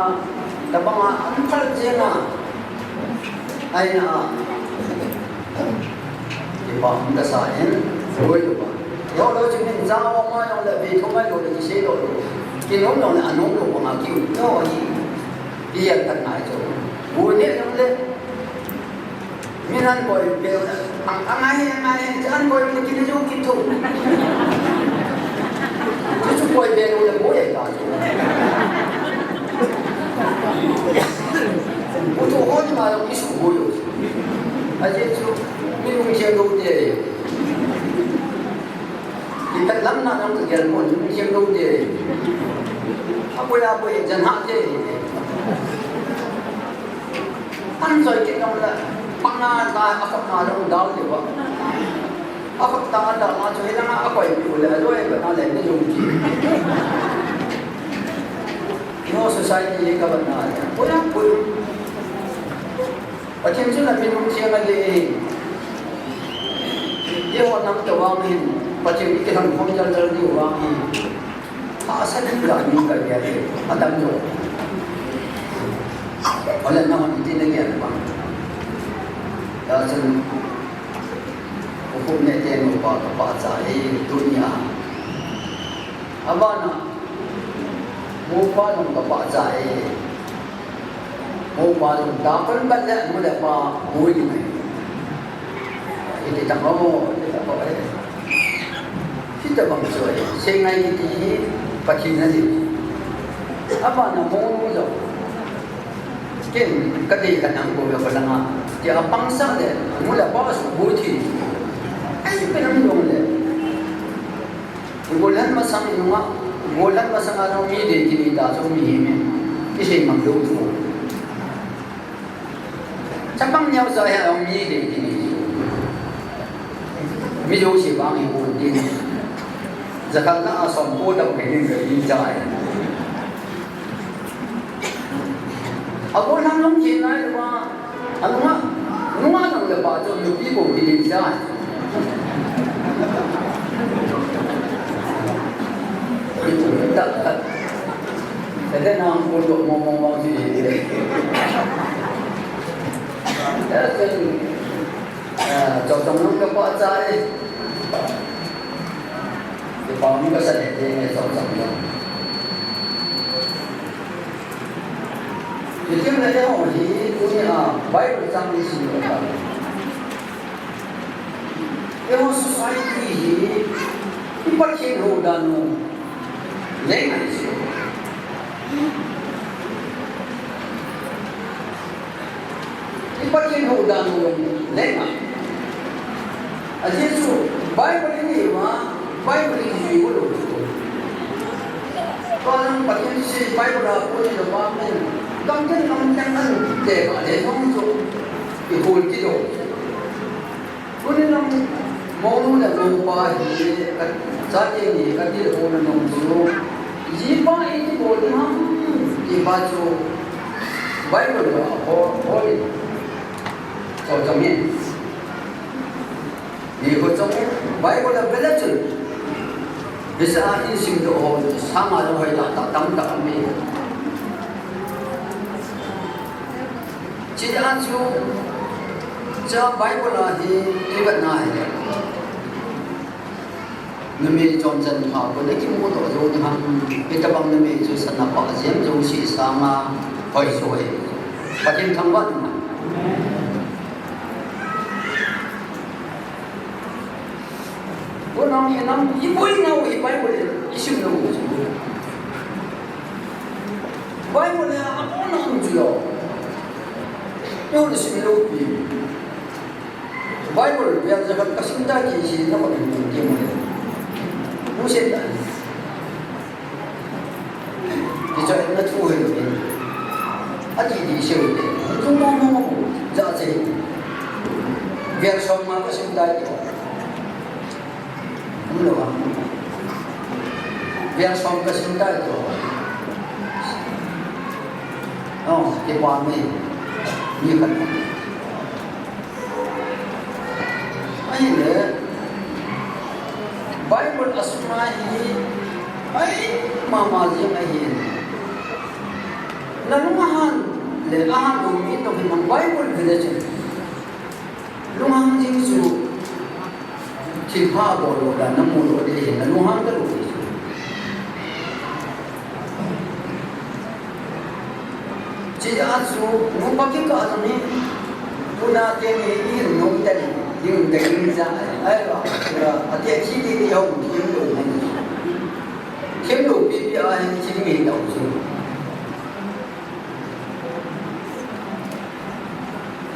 tabanga an phal chenga. Aina. Kipa hung kasa in, boi lupa. Yo lo chun in jawa ma yo le, be thong ai lo le, kisei lo lo. Kinom lo le, anom lo, ma ki u. Yo hi. Ki yan tan ngai cho. Boi ne lo le. Min an koi bel, ang, ang ai, ang ai, an koi mo kini jo kito. Chu chu koi bel le mo ye ta. Mo to ho ni ma lo ki su mo yo. A je chu, min lung che do te. Ki ta lam na lam ke mo lung che do te. A ko ya ko jan ha te. An joi kit nung le, panga ta a khut na dong dal le ba. A khut ta a dal na chu hi na a koi pi u le, a joi ba na le ni jong ki. No society le ka ba na le. Pui pui. Pathen chu na min um thiang a le. Ye ho nam to wang hin. Pathen ki han khom jal jal ni wang hin. Hahsa ding dan in ka gel e, a dam lou. Ole nahon iti na gel ba. Hijeh chun, u khup ne te nupa ka pachat e, tunia. Abana, mopa jong ka pachat e. Mopa jong ta pan pan le, nu le pa, boi ni mai. Iti ta mo, iti ta mo e. Hitabang chu ahi, seingai kiti hi Pathen ahi. Abana monu jong. Ken ka dei ka nang ko ka langa. Tia pangsa le, nu le pa su bu thi. Ai, ka nang jong le. Golhang masang nunga, golhang masang a jong mi dei kiti ta jong mi hi mi. Kisei ngam lou chu. Chapang neo sa ya ong mi dei kini. Mi jo si bang i kun tin. Jakhat na a som ko dam ke ning ke i jai. A ko nang long ki nai wa. A nunga, nunga nang le pa jo nupi ko kini jai. Ete nang pun dok mong mong mong si. Ete, eh, chok chok nang ka pa cha e. Ke pa mi ka sa le te nge chok chok nang. Ke kim le te ho hi, tunia, Bible chang ni si ni ka. Eiho society hi, i Pathen hou dan u, leng ahi chu. I Pathen hou dan u, leng ahi. Ajeh chu, Bible i neiuva, Bible i kijui u lou chu. Tua jong Pathen thusei Bible a kon in a pang in, gam teng gam teng an te ka le jong chu, i hol kit u. Tuni jong, monu le mopa hi, ka, chate ni ka tilkhouna jong chu, jipa i ti bol ding ham, ti pa chu, Bible a hol, hol in. Chom chom in. Ni ko chom in, Bible a vele chun. Bisa in simdoh ho, sanga jong hoitah tah tamtah um e. Chujeh a chu, cha Bible a hi, i vet na hi le. Numei chon chan pha ko le kimu doh jou ding ham, hitabang numei chu sana pha jem jouse sanga hoi soi. Pathen thangvah in. Ko nang hi nang, i boina u hi Bible i sim lou u chu. Bible a kona um chu lou. Lou le sim lou pi. Bible bia ja kan ka sim ta ki si na ko ni ki mo. Mu se ta. Kichoi na thu hi lo in. Ati di se u te. Thu mo mo mo. Ja che. Verse som ma ka sim ta di. Um lo ha. Verse som ka sim ta di. Oh, kipa mi. Mi kan. Ahile, Bible a sunga hi, ai, mama jing ahi. Na lung ahan, le ahan dong mi tong hin nang Bible vele chun. Lung hang jing chu, thilpha bol lo dan na mu lo de hin, na lung hang ta lo. Chujeh a chu, nupa kikah jong hi, tuna te ni, i hin nom te ni, i hin te ni ja, ai, ai, a, a, a te chi ti ti hong, thim lo ni. Thim lo pi pi a hin, chi ni lo chu.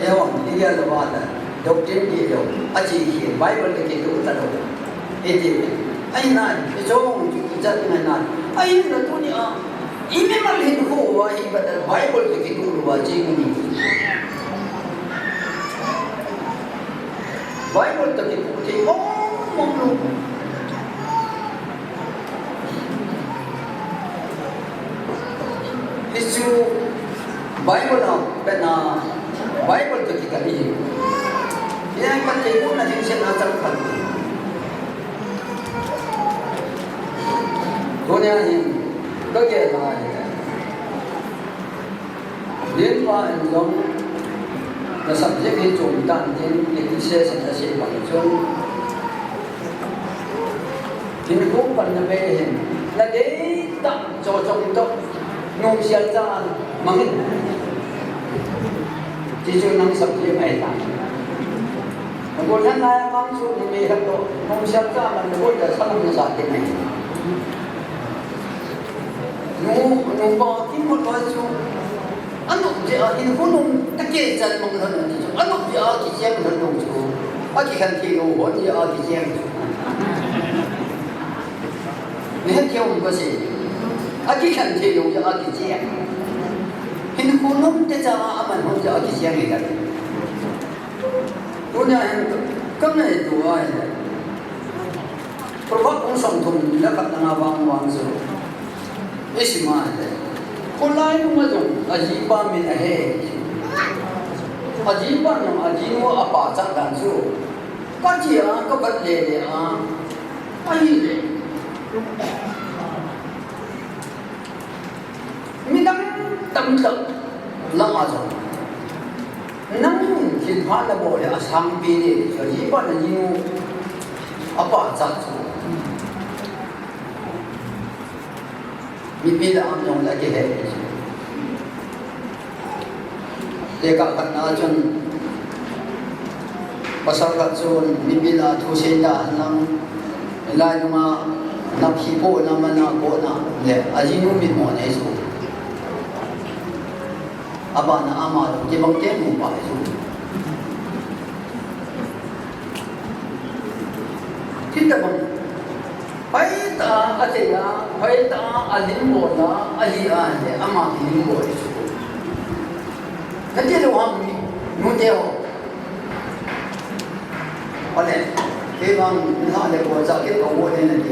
Eiho, i gel lou va ta, doctrine ti lou, a chi hi, Bible te kituh ta lou. Iti, ahi nai, i chong, i chat ngai nai. Ahinla tunia, i mimal hinkho uva hi, Bible te kituh lou va chi ngai. Bible toh kipu thei mong mong lou. Hichu Bible a, pen a, Bible toh kikat ahi. Hiche a kikat thei lou na ding seh na chang khat. Tunia hin, kagel a hi. Lenpa in jong, na subject hi chom tan tin, appreciation asei bang chun. Hinkho panna bei hin, na deitah chochong toh, nungsial cha mang in. Hichu nang subject ahi tai. Nabol lhan lai a vang chu numei khat toh, nungsial cha man nabol le salam nasa ding ahi. Nu, nupa kimu loi chu, anop jeh a hinkho nung tah kichat mang lhon ti chu, anop jeh a kicheng lhon lou chu, akikhen thei lou hon jeh a kicheng chu. Ni het keu um ko se, akikhen thei lou jeh a kicheng. Hinkho nung tah cha a aman hon jeh a kicheng ahi tai. Tunia hin ka ngaito ahi. Proverb bung somthum le khat na vang vang chu, isim a le, kholai nung a jong ajipa min ahe. Ajipa nung ajinu apachat dan chu, kache a, kavet le le a, ahile. Midang tamtah lam a jong, nang thilpha nabol le asangpi ding, ajipa nanu apachat chu. Mipi lah a jong le kihe. Tekah khat na chun, pasal khat chun mipi lah a thusei ta henlang, lai nunga nap hi po na mana po na le, ajinu mitmo nei chu. Abana ama lo kibang te nupa chu. Thil tabang. Hoitah a, ache a, hoitah a, alim bol a, ahi a, ahi a, ama kilim bol chu. Nati lou ham ni, nute ho. Ale, kei vang, na le bol sa ke ko wo ne na ti.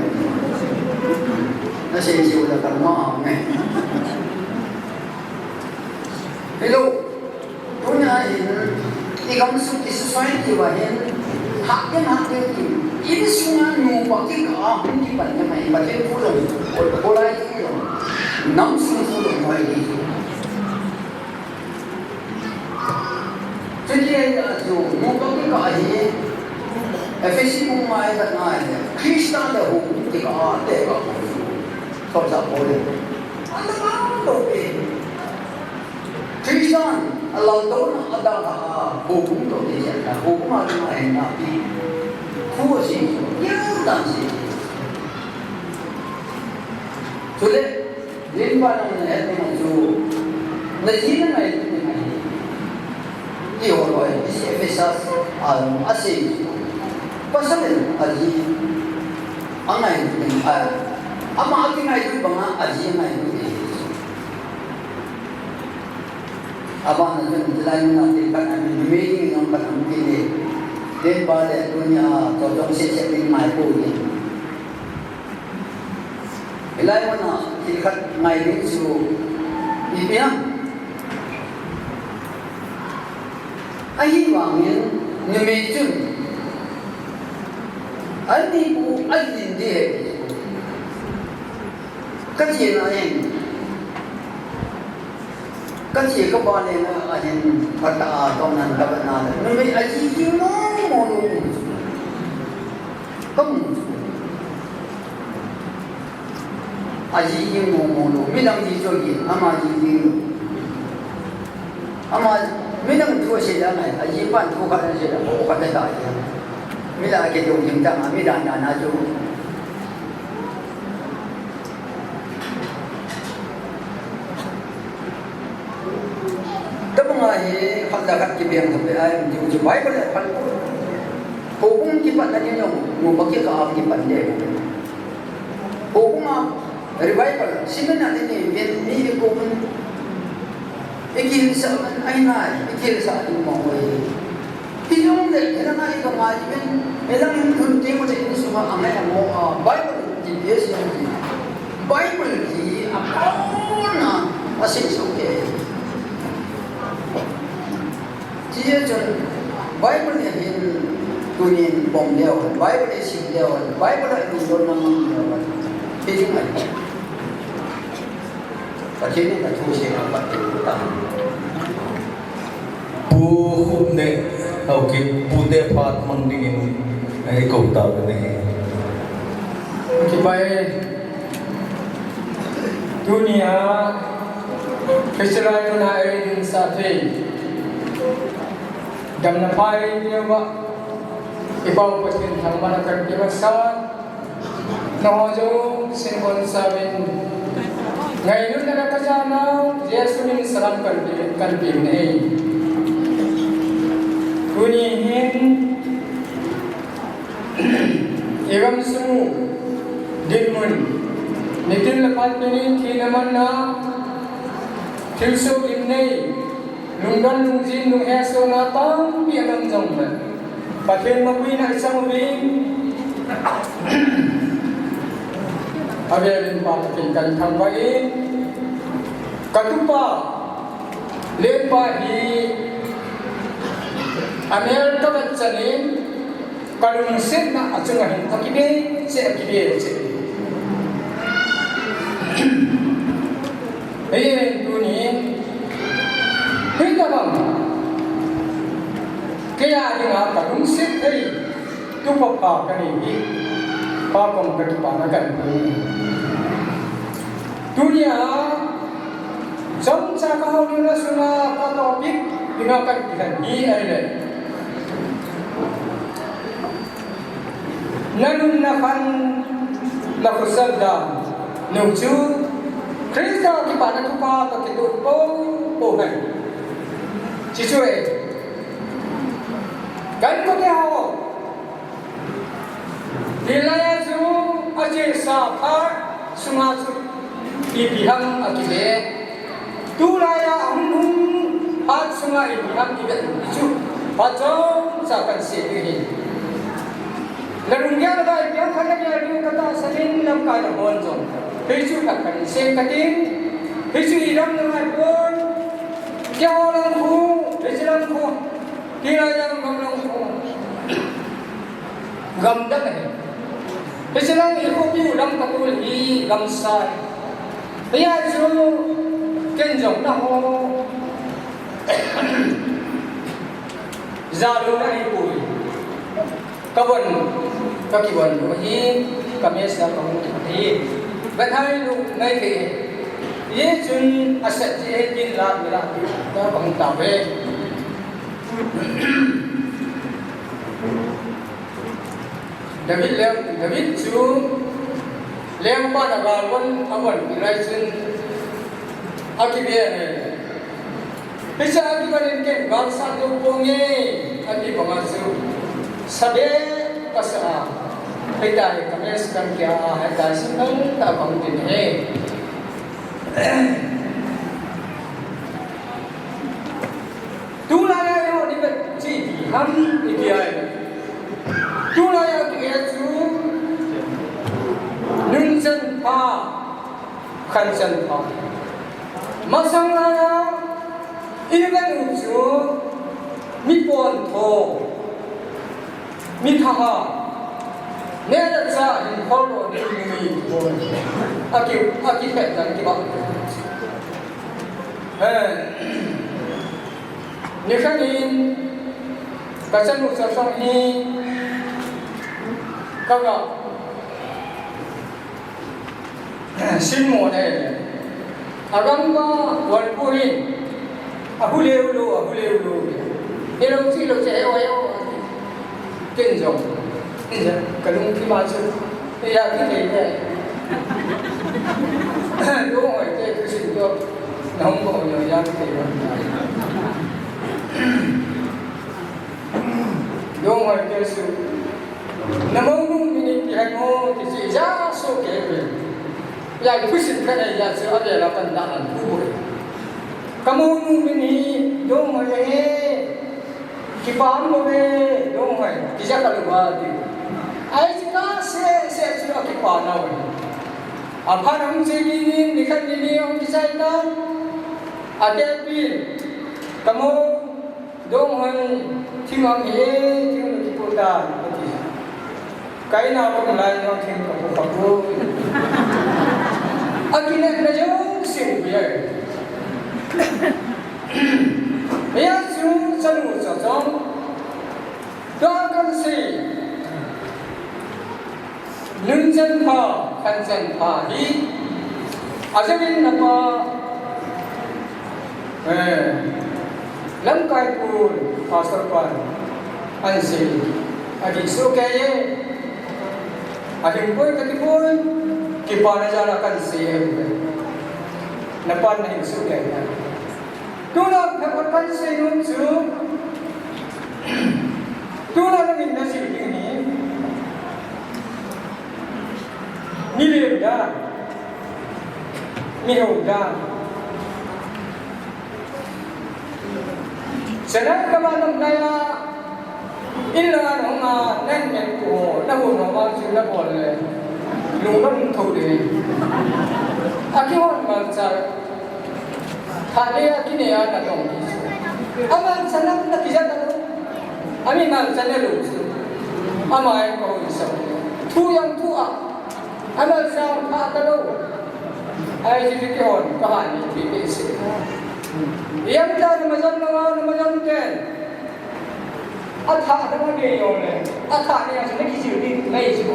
Na sei sei u la kan ma ne. Hello. Tunia hin, i gamsung, i society uva hin, hahden, hahden in, insunga nupa kikah a hung kipan ngai, Pathen thu lou, kholai thu lou, namsung thu lou, hoi ni. Chuti ahia chu, nupa kikah hi, Ephesi bung nga a khat na hi, Christa le houbung kikah a tekah, Paul in. Ana lou pi. Christian, alaldouna a dalha a, houbung toh kisai a, houbung a dinga ahinna pi. Khu asei, gel tah in asei. Chule, lenpa nang na het ding chu, na ji na ngailut ding ahi. Ti ho loi, Ephesians a, asei. Pasal in aji angailut ding a, ama akingailut banga aji angailut ding. Abana chun, chulai nunga thil khat amin, numei ding jong khat aum kit e. Lenpa le tunia, chomchom seh seh ding ngai pou ding. Hilai muna, thil khat ngai ding chu, ipi ham. Ahivangin, numei chun, ani pu, ani din di he. Ka chena in, ka che ka ba le na a hin, ka ta a tong nan ka ba na le. Numei aji jing mo mo lou. Ka mu. Aji jing mo mo lou. Midang ji chu ji, ama ji jing lou. Ama, midang thu asei le ngai, ajipan thu khat asei le, oh, khat ta ya. Midang ke jong jing ta, midang na na chu. Tabang a hi, khat le khat kibeng thei a, chu chu Bible le phat. Houbung kipatna ding jong, nupa kikah a kipan ding. Houbung a, revival, seminar ni ni, ven ni ni ko mun. Ikihilsa man, ai nai, ikihilsa ding mo ko hi. Hijongle, hilang a i ka ngai ven, hilang in thun teng u te in sunga a ngai a mo a, Bible ti ti a siam ti. Bible ti a kona a sei so ke. Ti a chun, Bible a hin tunin bom leo, Bible a sim leo, Bible a lungdon na mang leo. Ti ding ai. Pathen in a thu sei na pat tu ta. Pu Khupneh, Haokip pute phat mang dingin, eh, i kou tauve. Kipa e, tunia, Christian lai tuna e din sa thei. Damna phai dia ba, i pau Pathen thangvahna kan kipa sa. Nangho jong sinbon sauvin, ngailutna la kajanau Jesu min salam kan pe, kan pe u ahi. Tuni hin i gamsung dinmun, nitin le phat ni thina manna, thilsoh gimnei, lungdon lungjin lunghesohna tampi anei jongle, Pathen mapuina i chang uvin, avel in Pa Pathen kan thangvah in, ka tupa, Lenpa hi amel ka vet chan in, ka lungsetna a chunga hin a kibe cheh, a kibe cheh. Hiche tuni, hitabang, kei a dinga ka lungset thei, tupa pa ka nei hi, Pa koma ka kipana kan pe. Tunia, chomcha ka houlimna sunga ka topic dinga kan kihen hi ahile, na nun na khan na khosal dan, nung chu Christa kipana thupha toh kitoh poupou hen. Chuche chu e. Kan kote ho. Hilai a chu achesa phat sunga chu ipi ham akive. Tulai a hung hung phat sunga ipi ham ive chu. Phat chomcha kan sei ding ahi. Na lunggel a ipi ham khat na gel ding katahsan in lamkai na hon jong. Hichu na kan sei katin. Hichu i lam na ngai pon. Keiho lang khu, hichu lang khu. Hilai a lang lang khu. Gamdang ahi. Hiche lang i khopi u Lamka tul hi gamsa ahi. Hia chu ken jong nangho jalou na ahipoi. Ka von, ka kivon u ahi, ka mesa ka hung kit ahi. Vethai lou ngai thei. Hichun asat ji ahi tin la mi la ka hung tauve. David leng, David chu lengpan a galvon avon lai chun akive e. Hiche akive in ken galsat lou ponge ati banga chu sabe kasa a. Hitia hi ka mesa kan kia a, hitia simple ta bang tin ahi. Tulai a eiho ni vet chu ipi ham iti ai. Tulai a kive chu nunchan pha, khanchan pha. Masang lai a i vet u chu mi pontho. Mi thangha, neh le chah hin khol lou ding mi pon. Aki, akiphet dan kibang. Eh, nikhat in, ka chanu chasang hi, ka ga, Simon e. Agam ba wan pu hin. Ahu leu lou, ahu leu lou. Hello, hello, che, hello, hello. Ken jong. Ken jong. Ka lung ki ma chu. Ya ki te te. Lo hoi te ku sin to. Na hung ko yo ya ki te. Lo hoi te su. Na mounu min in kihen o, kichi ja so ke ve. Ya, i pusin ka nei ya, so a ve la pan da an pu ve. Ka mounu min hi, dong ma ye. Kipa um bou ve, Donghoi, kija kha lou va ti. Ahi chu kasei seh chu akipa nau. Aphat hung che ding in, nikhat nini hung kichai tan. Atepi, kamo, Donghoi, thing ham hi, thing lo kipu tan, ati. Ka in a kon lai no thing kapu kapu. Akinepna jouse hi. Hia chu chanu cha chong. Tua kasei. Nunchan pha, khanchan pha hi. Ajeh in napa. Eh, lamkai pu, pastor pan, ahin sei, adih soh kei e, ahin poi kati poi, kipana jal a kahin sei e, napan nahin soh kei e. Tuna phat kahin sei nom chu, tuna nangin najil ding hi, nilem da. Miho dan. Chennai kama lam laiya, in langa nahung a, nan men pu ho, nahung ho vang chu nabol le, lungdam thou ding. Akihon malcha, thah le akinei a natong kit chu. Amalcha na, nakija talou. Ami malcha nalou chu. Ama e kahung sah. Thu jong thu a. Amalcha thah talou. Ahi chu kihon, kahan ni ti behseh. Ijemtia namajon lou a, namajon ten. Athah nangei jong le. Athah nangei jong le nakijil ding, nangei chu.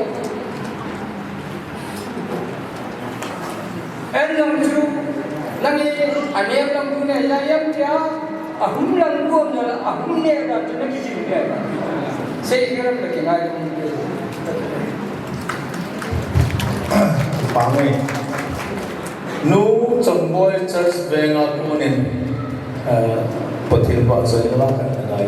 En lang chu, nangei, anem lang chu ne, ijemtia. Ahum lang chu ne, ahum ne lang chu nakijil ding. Sei kiram nakingai ding. Pangei. Nu Chongboi Church Veng a konin, eh, Pathen pachatna la kan ngai.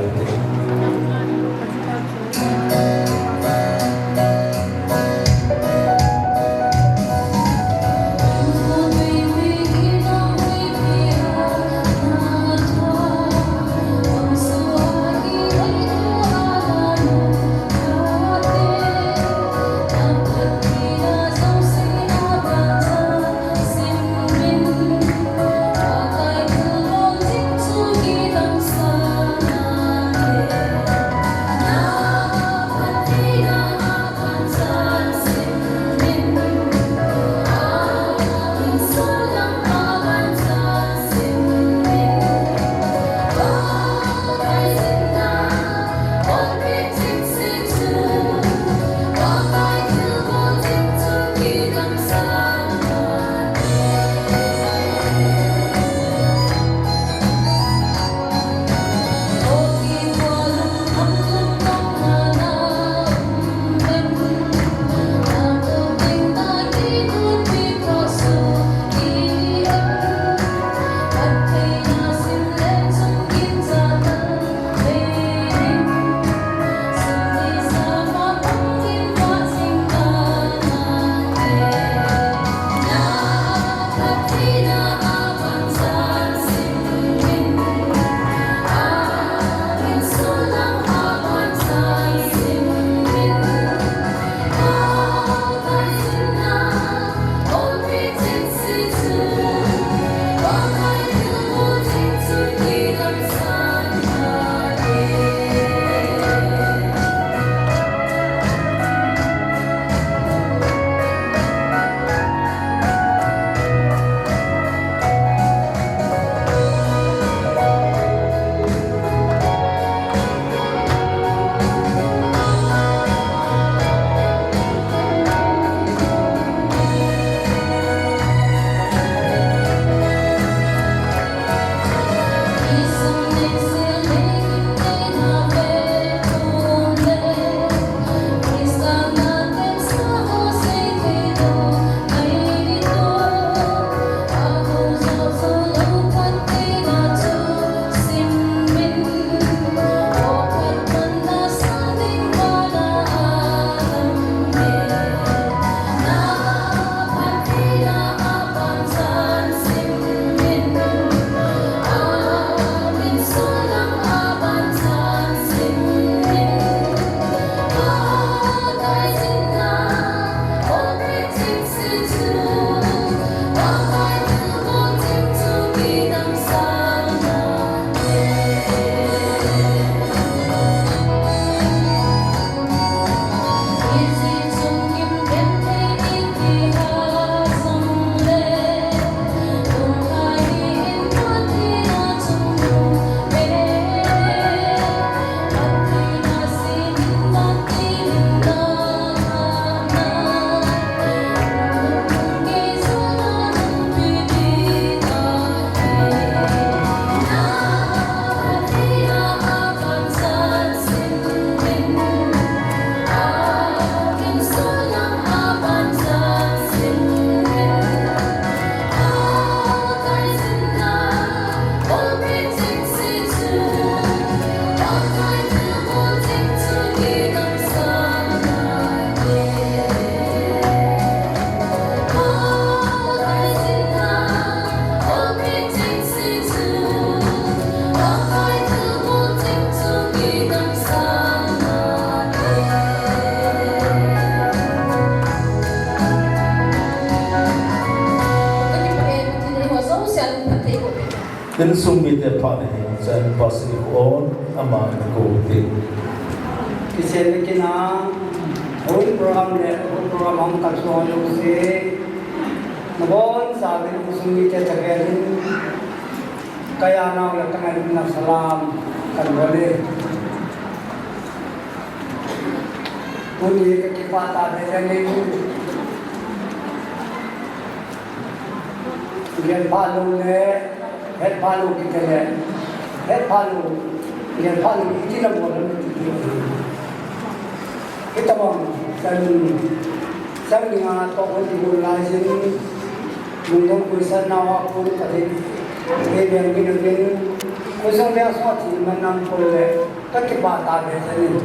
Insung mite phat ahi, chan Pastor Hon ama na ko te. Kichen le kinang, houin program le, houin program hung kalson jouse, nabonchauvin insung mite thavelin, kajanau le kangailutna salam kanbol e. Tuni kakipah tahbeh jengin, Genphalou le Hetphalou kiti le, Hetphalou, Genphalou iti nabol ham ti. Hitobang chan, chan dinga toh hung kibol laijin, lungdon puisan nau a kon Pathen in eibeng uvin, khosung veng sunga thil man nam kon le, kakipah tahbeh jengin,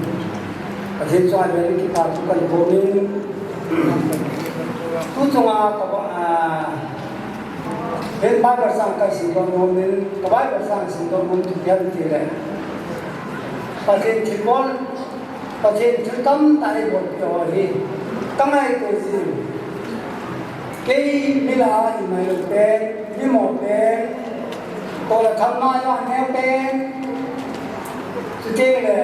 Pathen chunga beh le kipa thu kahin bol in, tu chunga ka, ah, Bible chang kahin simdoh nom in, ka Bible chang simdoh nom chu ipi ham itile, Pathen thilbol, Pathen thil tamtah eibolpeh ho hi kangaito jin. Kei mi lah a imailou pen, mimo pen, tol le tham ngai a neo pen, chuteng le,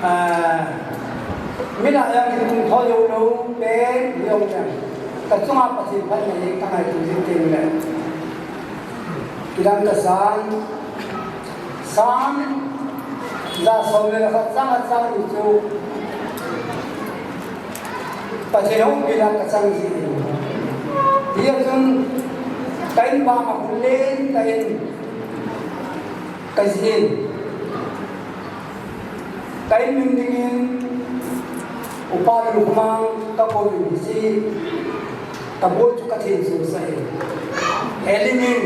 ah, mi lah a jong kitung thou joulou pen, hijong leng, kachunga Pathen phatna hi kangaito jing teng le, kidang kasan, Psalm ja som le khat chang a chang ni chu Pathen houpi a kachang ji in. Hijeh chun ka inbang a khut len tah in kajih in. Ka in min dingin Upa Lungkhomang kakou in, hiche kabol chu kathenso sah in. Elim in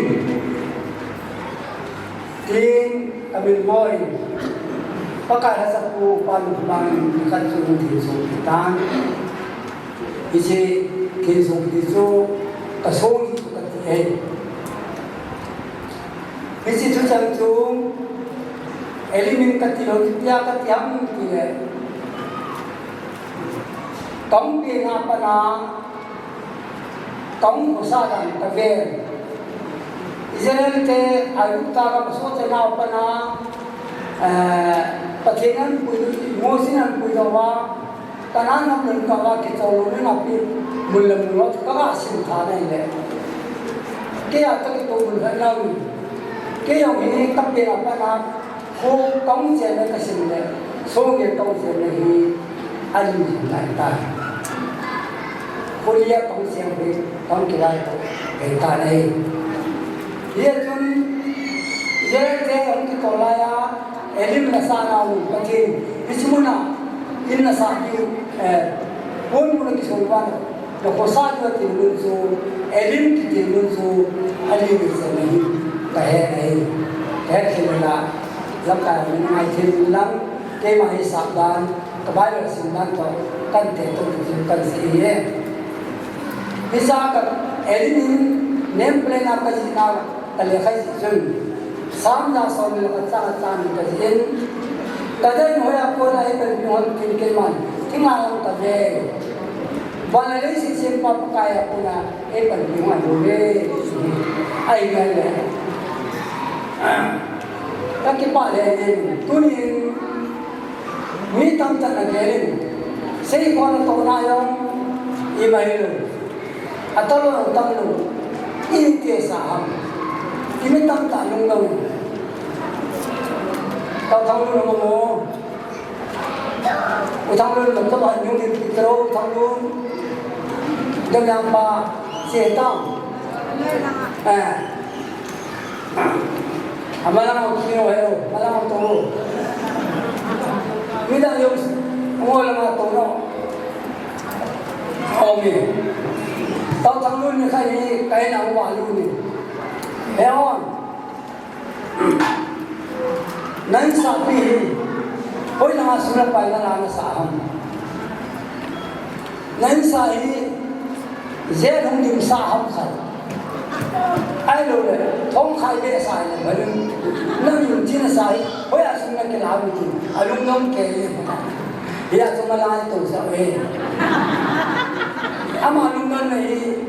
tin kamil boi in, Pakai lhachapu Upa Lungkhomang in nikhat chu hung thenso kit tan. Hiche thenso kiti chu kasong hi chu kati ahi. Hiche thuchang chu Elim in kati lou, itia kati ham tile, kahung pen a pat a, kahung khosa dan kavel. Israel te Aigupta gam a sohchan a pat a, eh, Pathen in ahin puidoh, Mosi in ahin puidoh uva, Canaan gam lhun kah uva kichol lou ding a pi mun le mun ho chu kaga sim tha nai le. Kei a toh kitou mun lhon nau in. Kei jong hi kapen a pat a, kho kahung chen le kasim le, song gei kahung chen le hi, alim hin nai tai. Kho li a kahung chen le, kahung kilai to, kei ta nai. Hijeh chun, Israel te hung kitol lai a, Elim nasah nau Pathen, hiche mun a, in nasah diu, eh, pon mun a kisol uva, nakhosa diu ati mun chu, Elim kiti mun chu, ali ni se nahi, kahe nahi, kahe thei la, lamkai a min ngai thei lang, keima hi sap dan, ka Bible sim dan toh, kan te toh, kan sei e. Hiche a ka Elim in name plate a kajih na, Ka lekha jih chun, Psalm ja som le khat chang a chang ni kajih in, kadei in hoiya kona eipanpi u ham tin keiman, thing a lang kave. Van le leiset sempa Pakai a kona eipanpi u ngai lou ve. Ahi ngai le. Kakipah lheh jeng in, tunin, mi tamtah in agel in, seikhom le tohna jong ima hilou. Atam lou, atam lou. Iti sa ham. Imi tamtah lungdong. Tao Thanglun mo. U Thanglun lam tao ba nyung ni pitro Thanglun. Dam yang pa si tao. Eh. Amalang ang kino heo, amalang ang toro. Midang yung ngol ang toro. Okay. Tao Thanglun ni kani, kaya na umalu ni. Eon. Nang sabi, hoy na nga sila pa na nga sa ham. Nang sa hi, Jen hung lim sa ham khat. Ahilou le, thong khai be sa le, balun. Nang lim chin sa hi, hoiya sung na kila mi tin. Alung nong ke le. Hia sung ma lai to sa e. Ama lung nong na hi,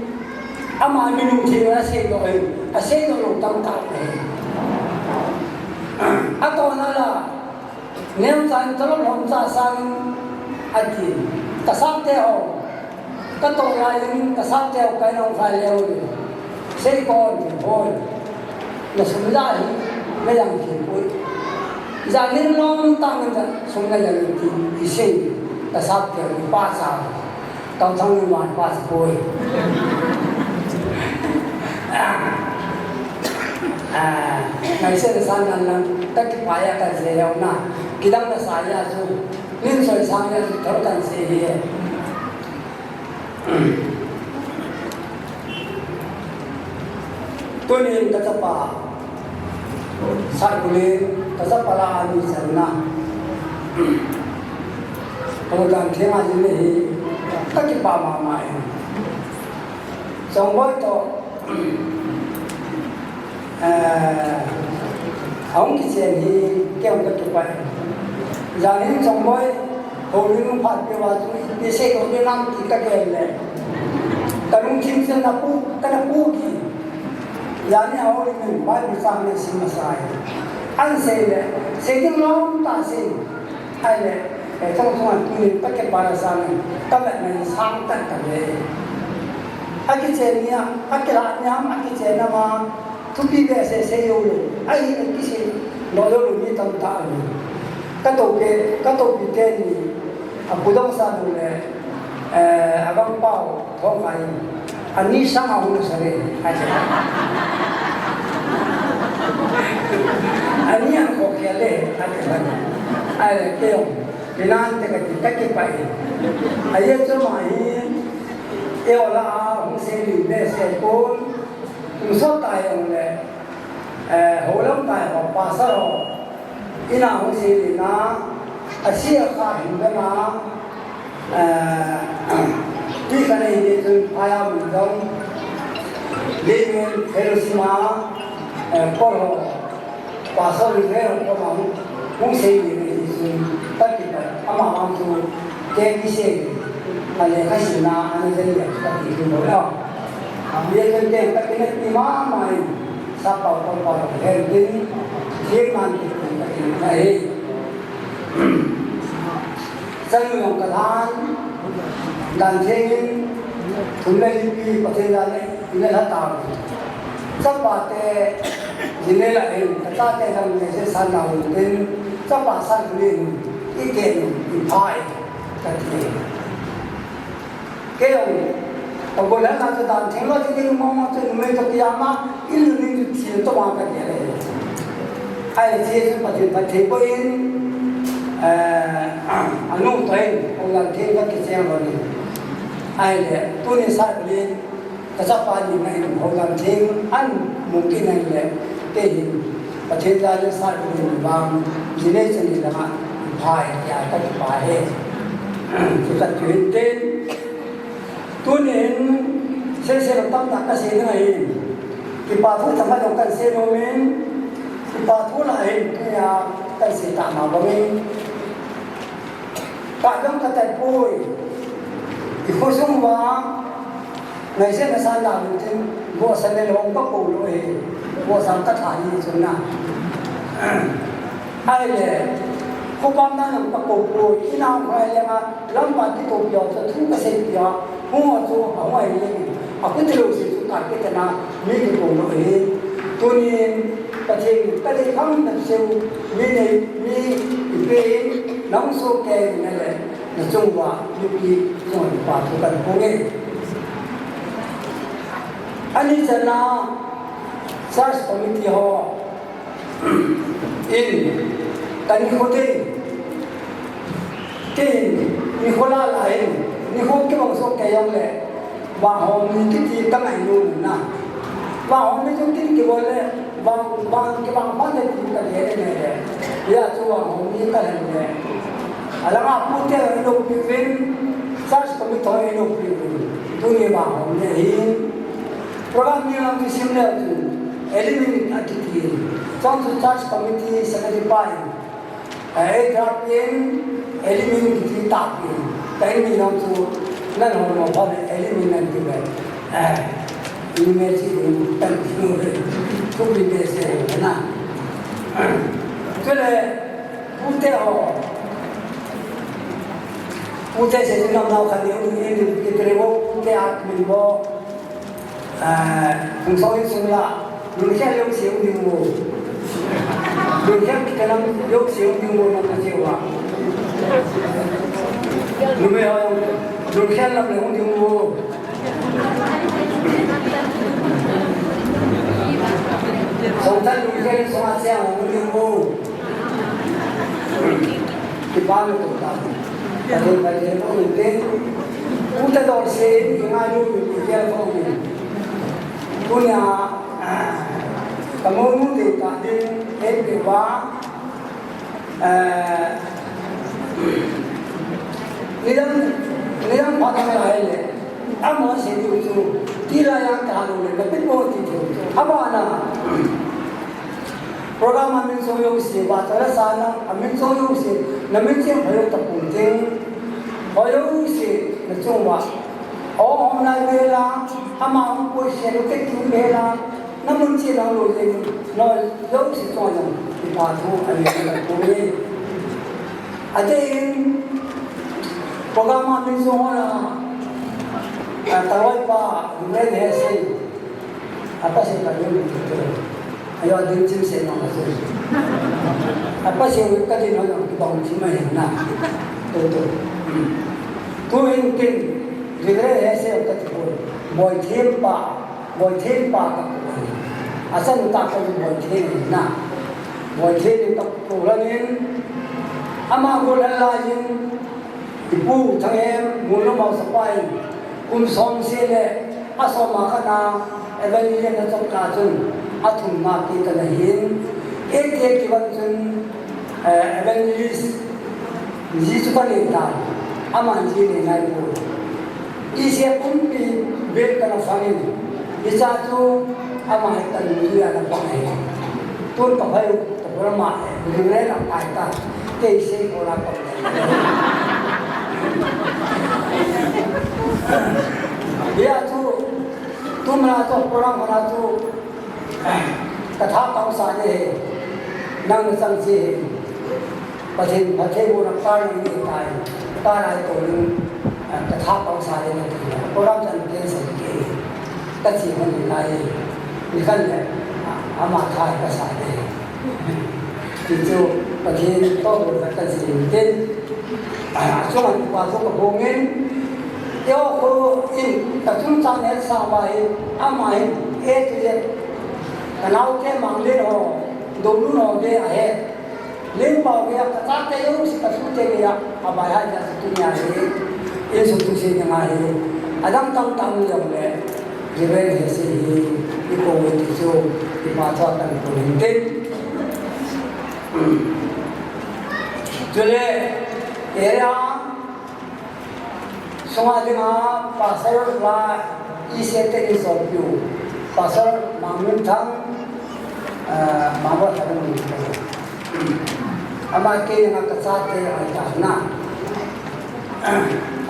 Ama mi lungthim a seidoh ahi, a seidoh lou tamtah ahi. Atohna la, neocha in tolop lhomcha sangin ati, kasapte ho, katoh lai in kasapte ho kahin hong khai leu le, sei kon ti hoi. Na sum la hi, na jang thim poi. Jang in lom tang in sum na jang in ti, i sei, kasapte ho, i pa cha. Tau thang in wan pa cha poi. Ah, ngai se san nan lang, ta ki pa ya ka se ya na. Kidang na sa ya su. Nin soi sang ya su, thor kan se hi. Tunin ka chapa, Saikul in ka chapa la ani channa. Ka gan theng a jin hi, ka kipah mama e. Chongboi toh, eh, ahung kichen hi, kei jong ka kipah e. Jan hin Chongboi, houlim phat peh uva chu, ipi sei lou ding ham ti ka gel le. Ka lungthim chen na pu, ka na pu ki. Jan hin houlim in Bible chang le sim masa e. An sei le, sei ding lom tah sei. Ahile, eh, chong chong an tunin ka kipah a sang in, ka vet na in sang tah tah le. A kichen ni a, a kilah ni ham, a kichen na ma, thupi behseh sei lou lou. Ahile kisin lou lou lou mi tamtah ahi. Ka topi, ka topi teni, a pu dong sa lou le, eh, a bang pau, thong kai. Ani sang a hung sa le, ati. Ani ang ko kia le, ati. Ahile, kei jong, inan te ka ti, ka kipah e. Aye chu ma hi, e ola a, hung sei lim behseh pon, hung sot tai jong le, eh, houlam tai ho, pastor ho, ina hung sei lim na, a sia kha hin be na, eh, ti ka nei ni chun phaya mun dong, Lim in fellowship ma, eh, Paul ho, Pastor Lim ho, Paul ho, hung sei ni ni chun, ka ti ka, ama ang chu, ke ki sei, ka le ka si na, ana jen le, ka ti tu mo ya. Ang ye chun ke, ka ti na ti ma ma in, sa pa pa pa pa, he tin, ye man ti ka ti na he. Chanu jong ka lhan, dan theng in, thum le li pi, Pathen dan le, in le la ta. Chapa te, jin le la hin, ka cha te dam le se san na hun tin, chapa san hin, i ke in, i pha e, ka ti. Kei jong, ka bol hel na chu dan theng lou ti ding mong mong chu numei toh kiam a, i lu ning chu thil toh vang ka ti le. Ahile chu Pathen phatthei boh in, eh, anu toh in, houlim theng ka kicheng lou in. Ahile, tuni sa le, ka chapa ni na in houlim theng an mu kit in le, kei hin, Pathen jal in sa in vang, ji nei chen in lama, pha e, tia ka kipah e. Chu ka tu hin tin, tunin, sei sei tam tak ka sei ding ahin. Kipa thu themkhat jong kan sei nom in, kipa thu lah ahin, tunia kan sei tah ma bang in. Ka dang ka tai poi. I khosung uva, ngai se na san la lu tin, bo sa le long ka ko lo e. Bo sa ka tha ni chun na. Ahile, ko pam na nang ka ko poi, i nang hai le nga, lam pa ti to pia, sa thu ka sei pia, hu ma chu, a hu ai le, a ku ti lo se chu ka ke ta na, mi ki ko lo e. Tunin, Pathen, ka le kham na seu, mi nei, mi i pe in, nang so ke na le. Na chung uva, nupi chung uva, nupa thu kan phong e. Ani channa, church committee ho, in, kan nikho thei, kei in, nikho la la in, nikho kibang soh kei jong le, vang hom ni kiti ka ngai nom na. Vang hom ni chu tin kibol le, vang, vang, kibang ban le tin ka le le le. Ya chu vang hom ni ka le le. Alanga pu te ho inopi uvin, church committee ho inopi uvin. Tuni vang hom ni hin. Program ni lang ti sim le tu. Elimin a ti ti. Chong tu church committee secretary pa in. Eh, eh, drop in, elimin ti ta in. Ta in mi lang tu. Nan ho mo pa le elimin nan ti le. Eh. Email chi ding tan chu, chu email se na. Chule, pute ho. Pute se chu nam nau khat ni, ni, ni, ni, pute ho, pute a min ho. Ah, kung song in sung la. Lungkhel lungsi um ding mo. Lungkhel kita nam lungsi um ding mo, na ka chewa. Numei ho, lungkhel nam le um ding mo. Song tan lungkhel song a siang um ding mo. Kipa me to ta. Pate pate mo te. Pute dol se, ngai lu, lungkhel ko. Tunia, ah, ka monu te ta ding, hei pe va, eh, nidang, nidang pa ta la hei le, ama se tu tu, ti la yang ta lo le, ka pin mo ti tu, ama na. Program a min song yo si, ba ta la sa na, a min song yo si, na min song pha yo ta pun ting, ho yo si, na chung wa. Aw, hom lai ve la, ama hom poi se lo te tu ve la, na mun chi lo lo le, no, lo si to no, i pa thu, a ni la ko ni. A te in, program a min song ho na, a ta wai pa, ve le se. Apa se ka ding te. Ayo ding chim se ma ka se. Apa se ka ding no ki bang chim ma hin na. To to. Tu hin kin. Gidre he se ka ti ko. Boi thim pa. Boi thim pa ka ko. Asan ta ko boi thim na. Boi thim ka ko la nin. Ama ko la la yin. Ipu Thanghem, Mulnom Haosapai, kum som se le, a som a khat a, evangelist na chom ka chun, a thum na ki ta na hin, e te ki van chun, eh, evangelist, ji chu ka le ta, a man ji le nai pu. I se kum pi, vel ka na fangin, i cha chu, a man ta nu ya na pa nai. Tun ka phai, Ka program a, ring le lang ai ta. Kei sei ko la ko. Ya chu, tu ma chu program ma chu. Ka tha pang sa de he. Nang na sang si he. Pathen, Pathen mo na ka ni ni tai. Ka lai to ni. Ka tha pang sa de ni. Program chan ke sa ke. Ka chi mo ni lai. Ni kan le. Ama tha ka sa de. Ti chu Pathen toh bol ka jing tin. A, chunga pa chu ka bungin. Yo ko in ka chungchang het sa ba hi, ama hi, e tu le. Ka nau te mang le ho, donu no de a he. Lim pau ge ka ta te yo si ka su te ge ya, a ba ya ja tu nya he. E su tu se nya he. Adam tam tam le le. Reverend Hesi hi, i ko ti chu, i pa chu a kan ko hin tin. Chule, area, sunga dinga, pastor la, i se te ni so piu. Pastor Mangminthang, eh, Mangwa Thang ni. Ama ke na ka cha te a ta na.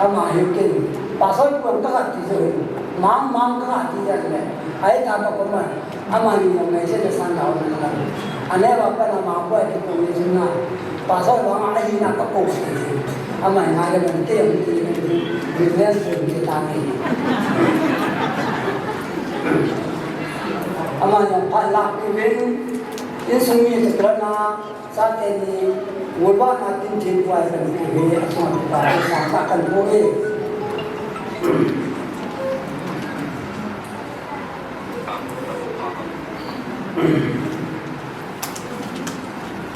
Ama hi ken, pastor pu ka ti jo. Mam, mam ka ti ja le. Ai ta ka ko ma. Ama ni mo mai se san dau na. Ane ba pa na ma ko ti ko ni na. Pastor ba ma ai na ka ko. Ama na le ban te ni ni ni ta ni. Ama ya pa la ki ven. Insung ni te na. Chate ni, ngulbana tin thin puai kan ti hi, a chunga pa, sa ta kan pu hi.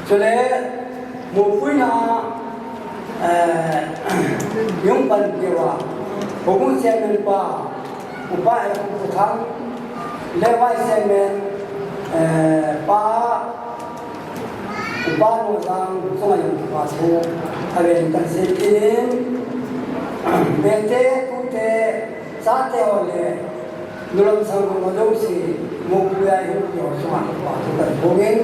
Chule, mupuina, eh, yung pan kiwa, humu chairman pa, Upa L. Pu Thang, le Vice Chairman, eh, Pa, Upa Nojang, chunga jong kipa thu, a ven kan sei in, Bete, Tute, Chate ho le, Nulam Sanggam ho jouse, Mukpu a in, ho chunga kipa thu kan phong in,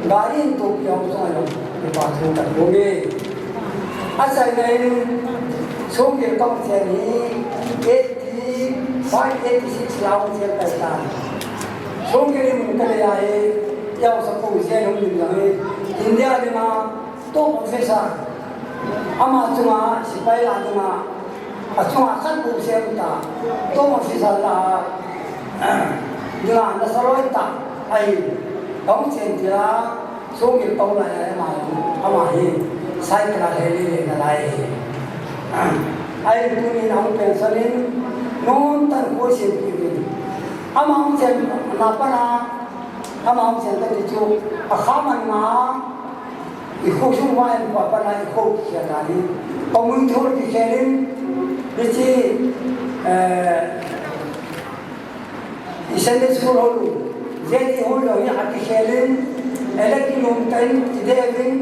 gari in topi ho chunga jong kipa thu kan phong in. Achaina in, Songkir Council hi, eighty, Five eighty six lah a hung cheng tai ta. Songkil in mun ka lei a hi, i haosapu Zen Hung Lim jong hi, India dinga top officer. Ama chunga sepai lah dinga, achunga khat bou sem ta. Top officer lah a, dinga nasa loi ta. Ahi, hung cheng tila, Songkil pang lai a ama, ama hi cycle a lhai le le na lai hi. Ahi tunin ahung pension in, nomtah in koi sem kit in. Ama hung chen na pat a, ama hung chen ta ti chu, akha man nga, i kho sung va in pa pat a i kho kikhel ta hi. Pamui thol kikhel in, hiche, eh, I Sunday school hol u, J T hol u hi akikhel in, ele kinom tah in, kidei in,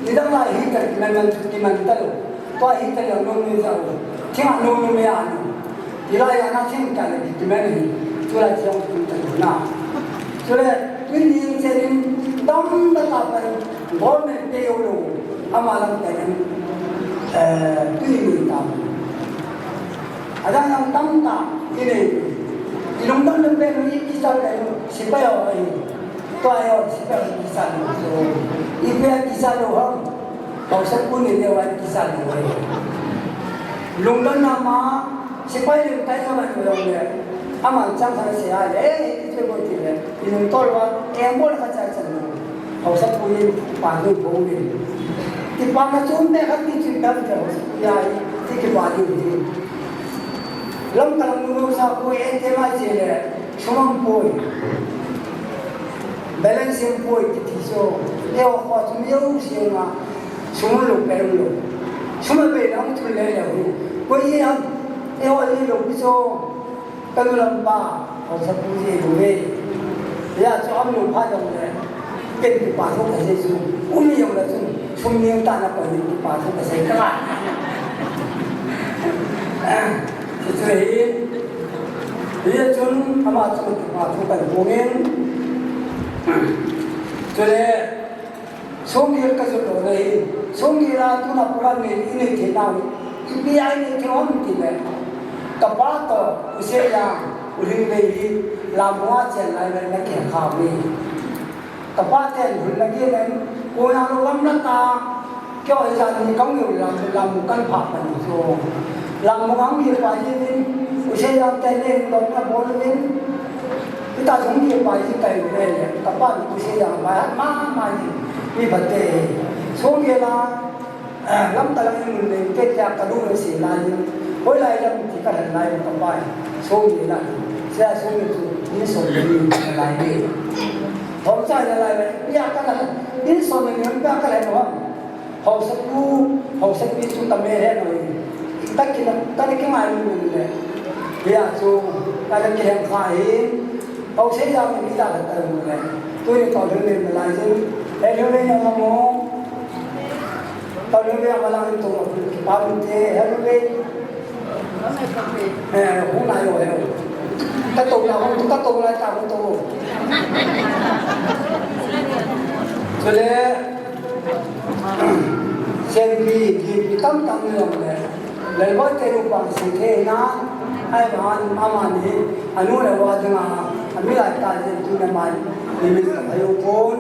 nidang lai hi tah kiman man, kiman talou. Tua hi tah lou nom ni jao. Thing a nom nom ya ni. Hilai a na thing tah le kiman hi. Chulai chong tum tah na. Chule, tuni in chen in, dam da ta pa in, government pay u lou. Ama lam tah in, eh, tuni in tam. Adang dang tamtah i nei. I lungdam le pen i kisa pen, sepai ho ahi. Tua ho sepai ho kisa lou. So, ipi a kisa lou ham. Haosapu ni le wa kisa lou ahi. Lungdam na ma, sepai le tai na ma lou le. Ama chang sa se a le, eh, i pe mo ti le. I lungtol wa, eh, mo le ka cha cha lou. Haosapu in, pa nu bo in. Kipana chu um te khat ti chu dam te haosapu ya hi, ti kipa diu hi. Lamka lam nu sa pu e te mai che le, sum um poi. Balance um poi ti ti so. E ho kho chu mi u si nga, sum lou pe lou. Sum be dang chu le le hu. Koi ye ham, e ho ye lou pi so. Ka nu lam pa, haosapu ji lou ve. Hia chu um lou phat jong le, ken kipa thu kasei chu, um jong le chun, sum ning tah na pa ning kipa thu kasei ka. Chu chu hi, hia chun ama chu kipa thu kan pung in. Chule, Songkil ka jot lou na hi, Songkil a tuna program nei, i nei thei nau, ipi a i nei thei ham ti le. Ka pa toh, u Seiya, u Lhingvei hi, Lammunga chen lai le na kikhen kha uve. Ka pa ten hun la kile, kona lou gam la ta, keiho hi jan ni kang u Lam, Lammu kan pha pan chu. Lammu ang hi pa hi nin, u Seiya ten le, lou na bol nin, Hita jong hi pa hi kai le le, ka pa ni ku se yang ba ma ma ni, mi ba te. Songkil a, eh, lam ta lang in le te tia ka lu se lai ni. Hoilai lam ti ka han lai ka pa. Songkil a. Sia Songkil chu ni so ni lai ni. Hom cha ni lai ni. Ya ka na. Ni so ni ni ka ka lai mo. Haosapu, haosapi chu ka mel he noi. Ka ki na, ka na kingai mun le. Hia chu, ka na kihem kha hi. Haosei jam ni ta ka ta mun le. Tuni Paulhingvei me lai jin. He Lhingvei na mo. Paulhingvei ma lang tu pa mun te. He Lhingvei. Eh, hung na yo he. Ka to na hung, ka to na ta hung to. Chule, Sempi, gipi tamtah um jong le, Lalboi te nu pang si thei na, ai man, ama ni, anu le va dinga, ami lai ta jin tu na man, ni min ka phayo pon.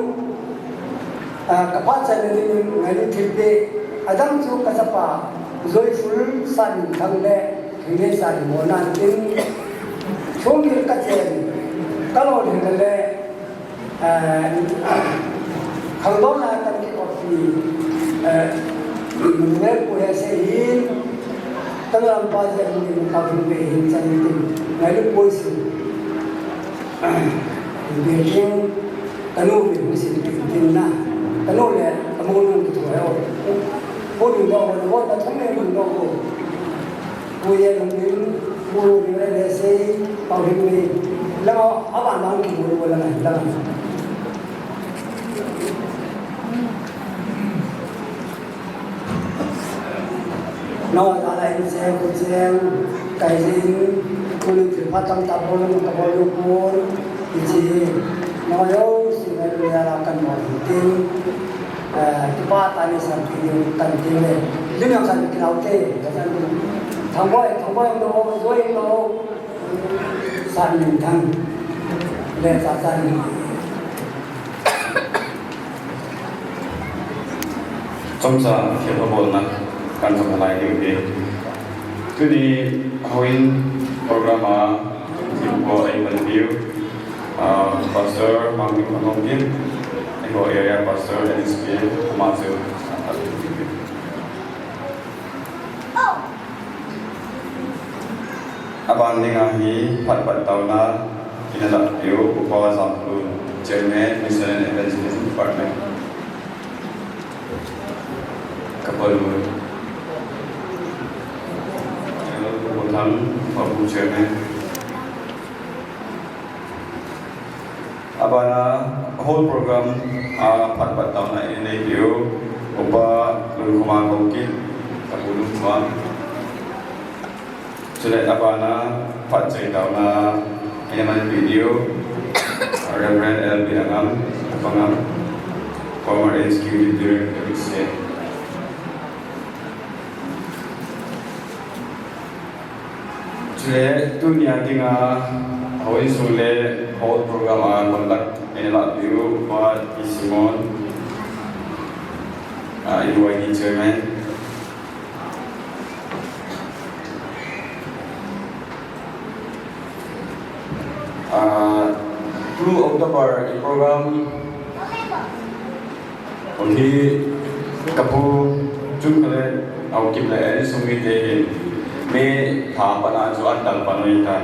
Ah, ka phat chan ni min ngai ni thil pe, adang chu ka chapa, Joyful Santhang le, Thingneisa ni mo nan tin, Songkil ka chen, ka lo ding le, Eh, khangdong lai kan ki kopi, eh, ngai pu he se hin, ka lam pa je ni ka bu be hin chan ni tin, ngai lu poi si. Be hin, ka nu be hin si tin na, ka nu le, ka mu nu tu he o. Ko ni do, ko ni do, ka thong ne ni do ko. Pu Yen Hung Lim, Pu Ru Ri Re Re Sei, Pau Hing Ri, langa, aban lang ki pu ru langa, langa. No, ta la in se, ku chen, kai jin, ku lu thil phat tam ta bol, ta bol lu kun, ki chi, no yo, si me lu ya la kan mo tin. Eh, kipa tah in san ti ding kan ti le. Lim yang san kilau te, san ti. Thangboi, Thangboi ang do, Joi ang do. Sanminthang le Sachan. Chomcha thilpha bolna kahin chom nalai diu ahi. Tuni houin program a chungthim po eipanpiu, ah, Pastor Mangminthang Haokip, eiho area pastor N S P, ama chu. Aban dinga hi phat phat taona ina lahpiu Upa Jamlun, Chairman, Mission and Evangelism Department. Ka pa Lun. Hello, Upa Thang, Upa Pu, Chairman. Abana whole program, ah, phat phat taona ina neipiu Upa Lunkhoma Haokip, Ka Pu Lunkhoma. Chule abana phat chai taona ina manpi diu Reverend L B Angam, Angam, former Executive Director, H C A. Chule tunia dinga houin sung le hall program a conduct eina lahpiu Upa T Simon, ah, E Y D Chairman. Ah, two October i program Houin hi ka pu Chunkhale Haokip le insung mite hin May lha pat a chu ahin dal pan u ahitan.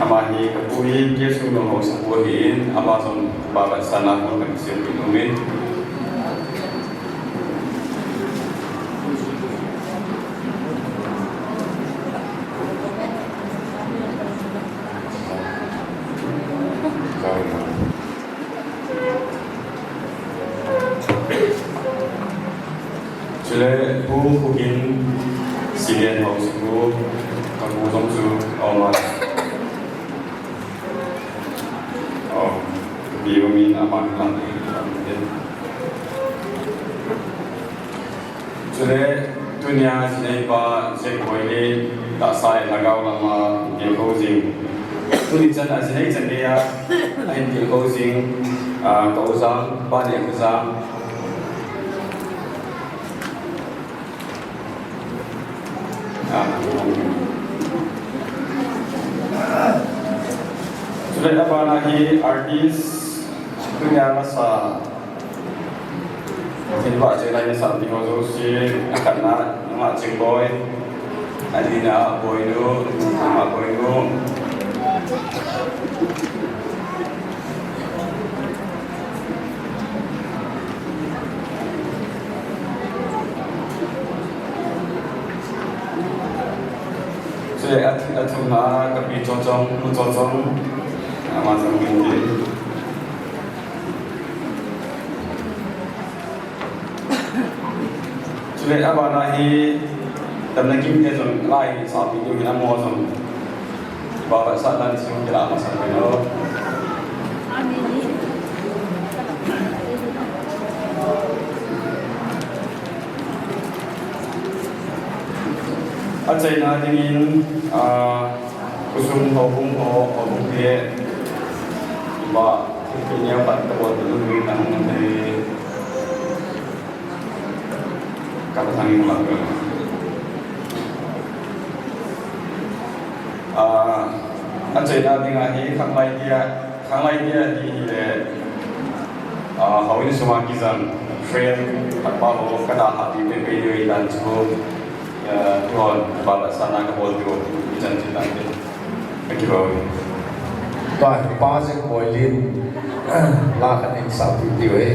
Ama hi ka pu hi K S U Nungho sapu ahin, ama jong vavetsahna hung kan sempeh nom in. Chule Pu Khukin, Senior House Pu, ka pu jong chu, oh, ma. Oh, Pi Umin aman lang. Chule, tunia jinei pa Jack Boy le tahsa in lhagao lama tilkhou jing. Tuni chan a jinei chan geiya ahin tilkhou jing, ah, ka u Jang, Pa Nehkhojang. Ah. Chule abana hi artist, tunia lasa. Thilpha chena eina sahpi ho jouse, akhatna, Nungah Chingboi, anina, Boinu, Nungah Boinu. Chule a, athumna, ka pi Chochong, Pu Chochong, ama jong min tin. Chule abana hi, damna kimte jong lai sahpi diu hin amaho jong vavetsahna thu kilah masang uvin o. Achaina dingin, ah, khosung houbung ho, houbung te, ba, thilpeh neo khat kabol lut uvin, nang te. Ka Pathen in lang. Ah, achaina dinga hi khanglai tia, khanglai tia ti hile, ah, houin sunga kijang, friend, khat pa ho, ka dalhah ding pepe diu ahitan chu, ah, tuhon, vavetsahna kabol diu, ichan chan tante. Thank you, Lord. Tua hi Pa Jack Boilin, la khat in sahpi diu ahi.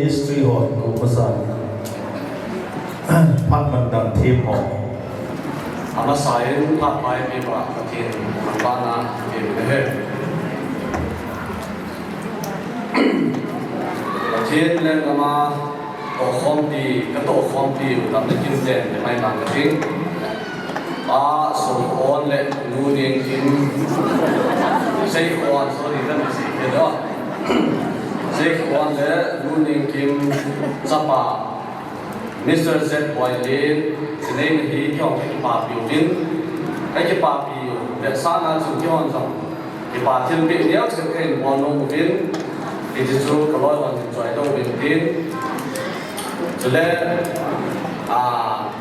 History ho ko masa. Phat man dang thim ho. Amasa in phat pai pi ba Pathen thangvahna in he. Pathen lenggam a tohkhompi, ka tohkhompi u Damnakim ten le mai lang ka ting. Pa Songkhon le Nu Nengkim, Seikhon, sorry, kan sei ke do. Seikhon le Nu Nengkim chapa Mister Z Boilin, sinei na hi kihong ka kipapi uvin, ka kipapi u, vetsahna chu kihon jong kipa thilpeh neocha kahin bol nom uvin, hiche chu ka loi hon hin choi tou uvin tin. Chule, a,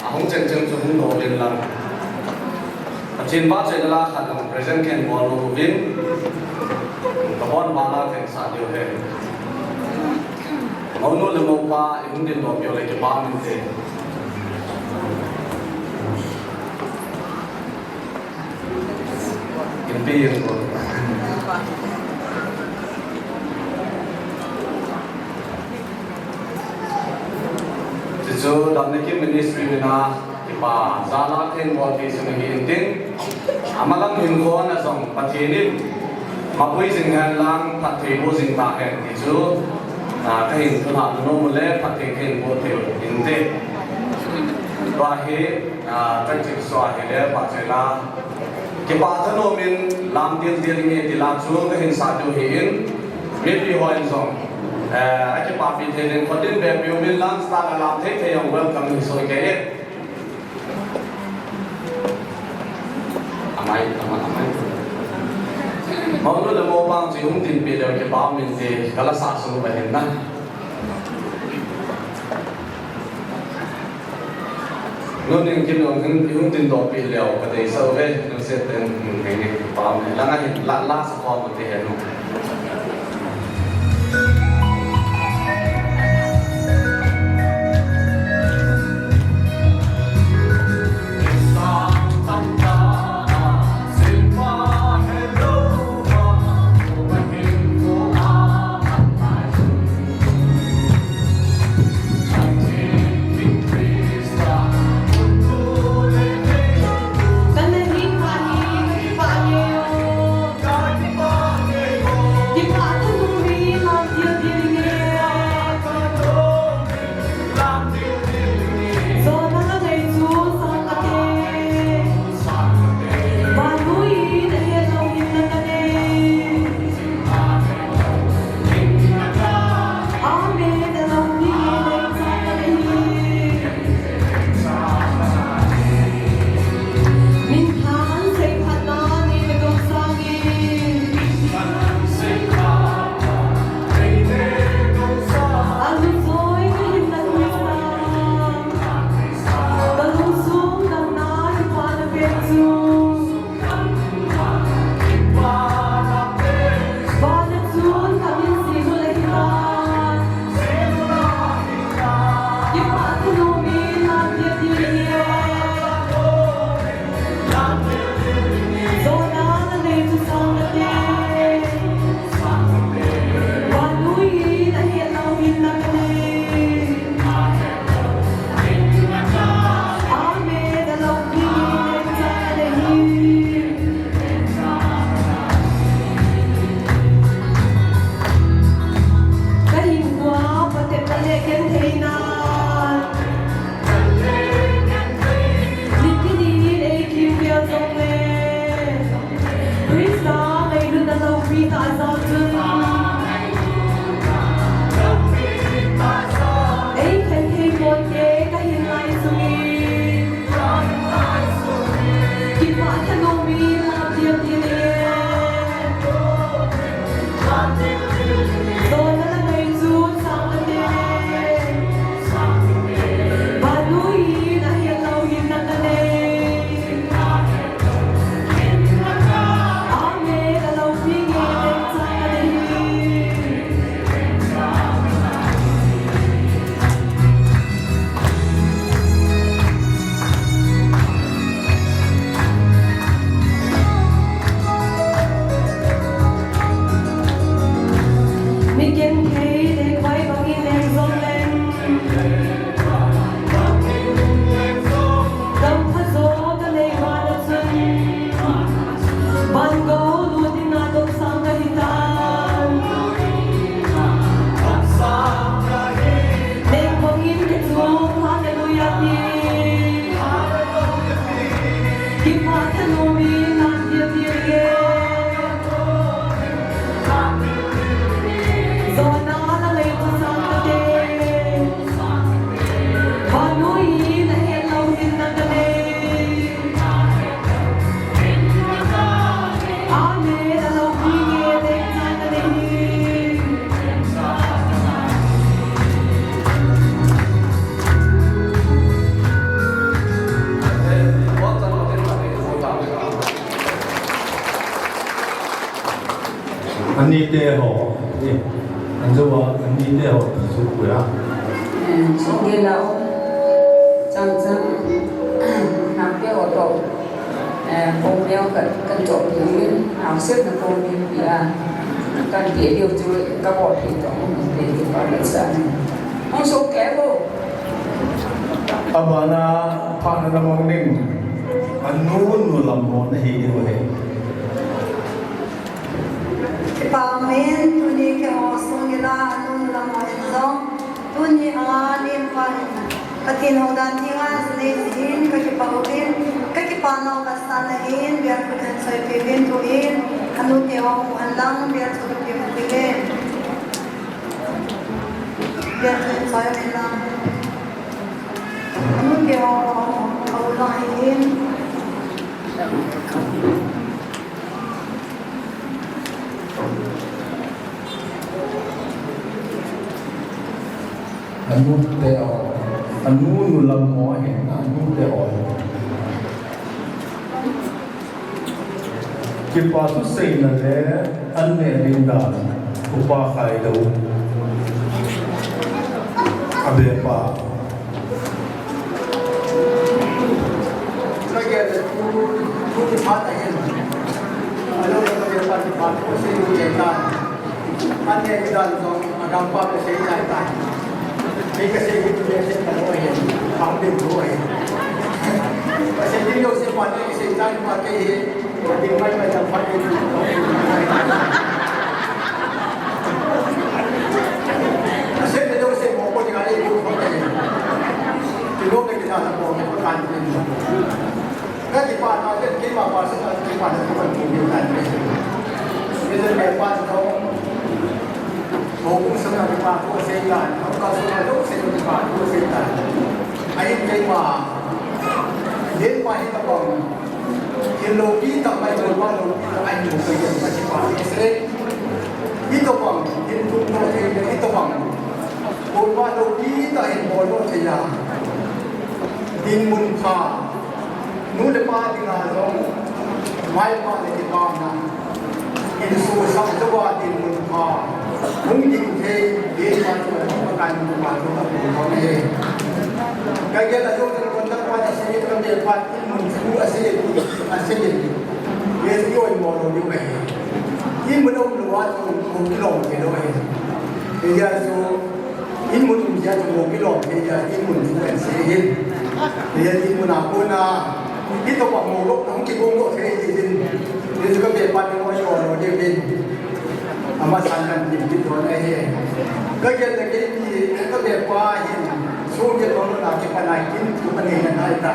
ahung cheng cheng chu hung doh uvin lang. Pathen vahchoina la khat jong present kahin bol nom uvin, ka bon vala kahin sah diu ahi. Mounu le moupa, i hung dingdoh peh u le kipa um inte. Inpi in ko. Chuchu Damnakim Ministry vin a kipa jal a kahin bol thei chu ahi intin. Amalam hinkho a jong Pathen in mapui jing hen lang phatthei boh jing tahen ti chu, a, kahin thulhah nom u le phatthei kahin boh thei u inte. Tua hi, a, practice so ahi le pa chela. Kipa thanom in lam dil dil nge ti la chu kahin sah diu ahin, mipi hon jong, eh, akipapi thei ding khut in vepi u min lang start a lam thei thei jong welcome in soi ke e. Amai, amai, amai. Mounu le moupa chu hung ding peh leu kipa um inte, ka la sah sung u ahin na. Nu Nengkim jong hin, i hung dingdoh peh leu ka deisah uve, nu se ten, hin, hin, hin, pa, lang a hin, la, la sa khom u te hen. Christa ngailutna loupi tah jal chun, ei khen thei pon te ka hin lai sungin, kipah thanom in lam dil dil e. Donna la ngaichun sang kate. Ani te ho, eh, an jo a, ani te ho, su ku ya. Eh, sung ge lao, chang chang, na pe ho to, eh, pom leo ka, kan to pi, na se na pom pi pi a, kan pi leo chu, ka bo pi to, pe pi pa le sa ni. Hong so ke ho. Abana, pa na na mong ning, anu nu lam mo na hi ni ho he. Kipa umin, tuni keiho sung ila, anu lam ho in jong, tuni a lim pa in, Pathen houdan theng a nei jin, ka kipa uvin, ka kipa nau ka sa na in, bia thu den soi pe vin tu in, anu keiho mu han lang, bia thu pe vin tu in. Bia thu soi vin lang. Anu keiho, hou lang in. Anu te o, anu nu lam mo ahin, anu te o. Kipa thu seina le an neh ding dan, Upa Khaidou. Abepa. Ka gel le tu, tu kiphat ahin. Alo le ka gel pa kiphat ko sei u le ta. An neh ding dan jong, agam pa ka sei tai tai. Kei ka sei u le sei ta lo ahin. Phang ding lo ahin. Ka sei ding lo sei pa te, ka sei tai pa te hi. Ding mai mai jam pa te. Ka sei le lo sei mo ko ding a le ko ko te. Ki lo ke ki sa ko ko kan ni. Ka kipa na te, keima pa sa ka kipa na ko ko ni kan ni. Ni le me pa to. Mo ko sa ka kipa ko sei kan. Ka sa ka lo sei ka kipa ko sei kan. Ai keima. Ye pa hi ka ko. Hin loupi tah mai, Tongbah loupi tah ahin bol thei, ka kipa thei. Hitobang, hin tung thei, hitobang. Tongbah loupi tah hin bol thei a. Dinmun pha. Nu le pa dinga jong, maipa le kipana. Insung sah jouva dinmun pha. Hung ding thei, ding pa chu, pa kan pa chu, pa chu, pa chu, pa chu. Ka gel a jong, jong, jong, jong, pa, a sei, ka gel pa, dinmun chu, a sei, a sei. Yes, yo, mo, lo, yo, ka he. Dinmun um lo, wa, chu, mo, ki lo, ki lo, he. Ka gel a jong, Dinmun um jeh a chu mo kilom thei jeh a dinmun chu kahin sei ahin. Hijeh a dinmun a kona, hitobang mo lou, hung kigong lou thei ahi jeh in. Hijeh a chu ka bepa ni mo i ol lou diu ahin. Amasan kahin tin tin lou ahi. Ka gel le keini, ka bepa hin, sogel lou na kipat a kin thum anei na nai ta.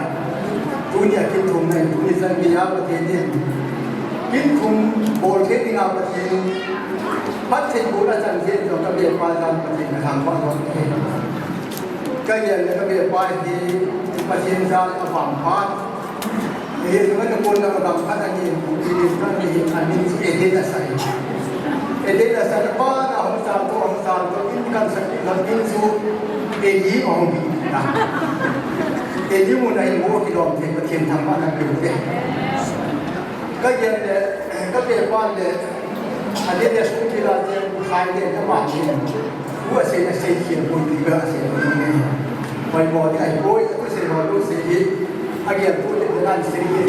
Tuni a kin thum nei, tuni chan gei a Pathen in. Kin thum bol thei dinga Pathen in. Phatthei bohna chan jeh in jong ka bepa jal Pathen ka thangvah lou ahi. Ka gel le ka bepa hi Pathen jal a vangphat. Hiche jong ka kon na ka dam khat ahi, Pathen in ka ni amin chu Eden asa ahi. Eden asa na pa na hung chal to, hung chal to, in kan sa ki la in chu Eden a hung hi na. Eden mun a hin mo kilom thei Pathen thangvahna pe u te. Ka gel le, ka bepa le, a le le sung kila te, khai le, ka ma le. U a sei, a sei khel poi ti ka sei poi. Poi mo ti ai poi, u sei mo, u sei hi. A gel poi le, dan sei hi.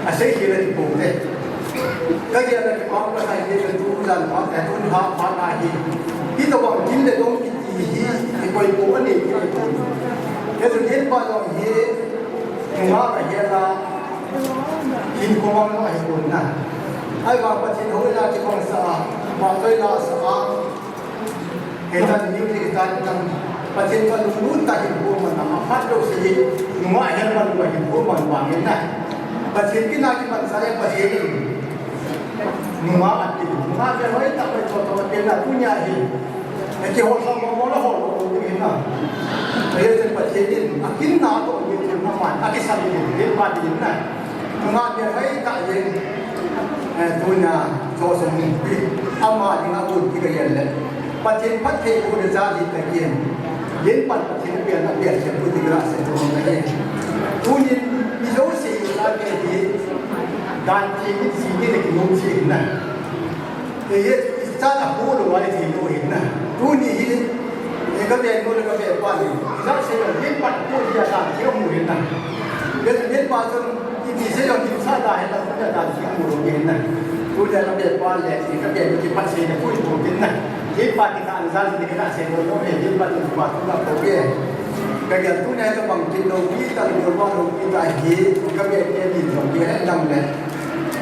A sei khel le poi le. Ka gel le, pa u ka sai le, tu dan pa, tu ha pa na hi. Hitobang kin le dong ki ti hi, hi poi poi ni ki poi. Ke tu kin pa dong hi, nunga ka hi la. Hin ko mang lo ahi kon na. Ahivang Pathen houin a kibang sa a, vangtoi la sa a. Hitan music tan tan. Pathen kalunglut tah hin ko mang na. Aphat lou se hi, nunga hin mang lou hin ko mang vang in na. Pathen kin a kibang sa a Pathen in. Nunga ati, nunga be hoi tah mai tho tho ati na tunia hi. Aki hol sa mo mo la hol mo mo ni na. Ahi chen Pathen in, akin na to ni chen na man, aki sa ni ni pa ni na. Nunga be hoi tah yen. Eh, tunia, cho so ni pi. Ama ni na bu ti ka yen le. Pathen phattheibohna jal hi takin, yen pan Pathen a pian a pian che pu ti gra se to na ye. Tunin, mi jouse i la ke hi, dan ti ni si ni le ki nom si na. Ye, icha na pu lo wa ti lo hin na. Tuni hi, e ka be no le ka be pa ni. Icha se lo, yin pa pu hi a ta ki mu hin na. Be yin pa chun, i ti se lo, i sa ta he ta, ta ki mu lo hin na. Tu le ka be pa le, i ka be no ki pa se ne pu lo hin na. Yin pa ki ta ni sa ni ki ta se lo lo he, yin pa tu pa tu na ko be. Ka ya tu ne ka bang ki lo, ki ta lo, lo, lo, ki ta hi, ka be ke ni lo, ki he dang le.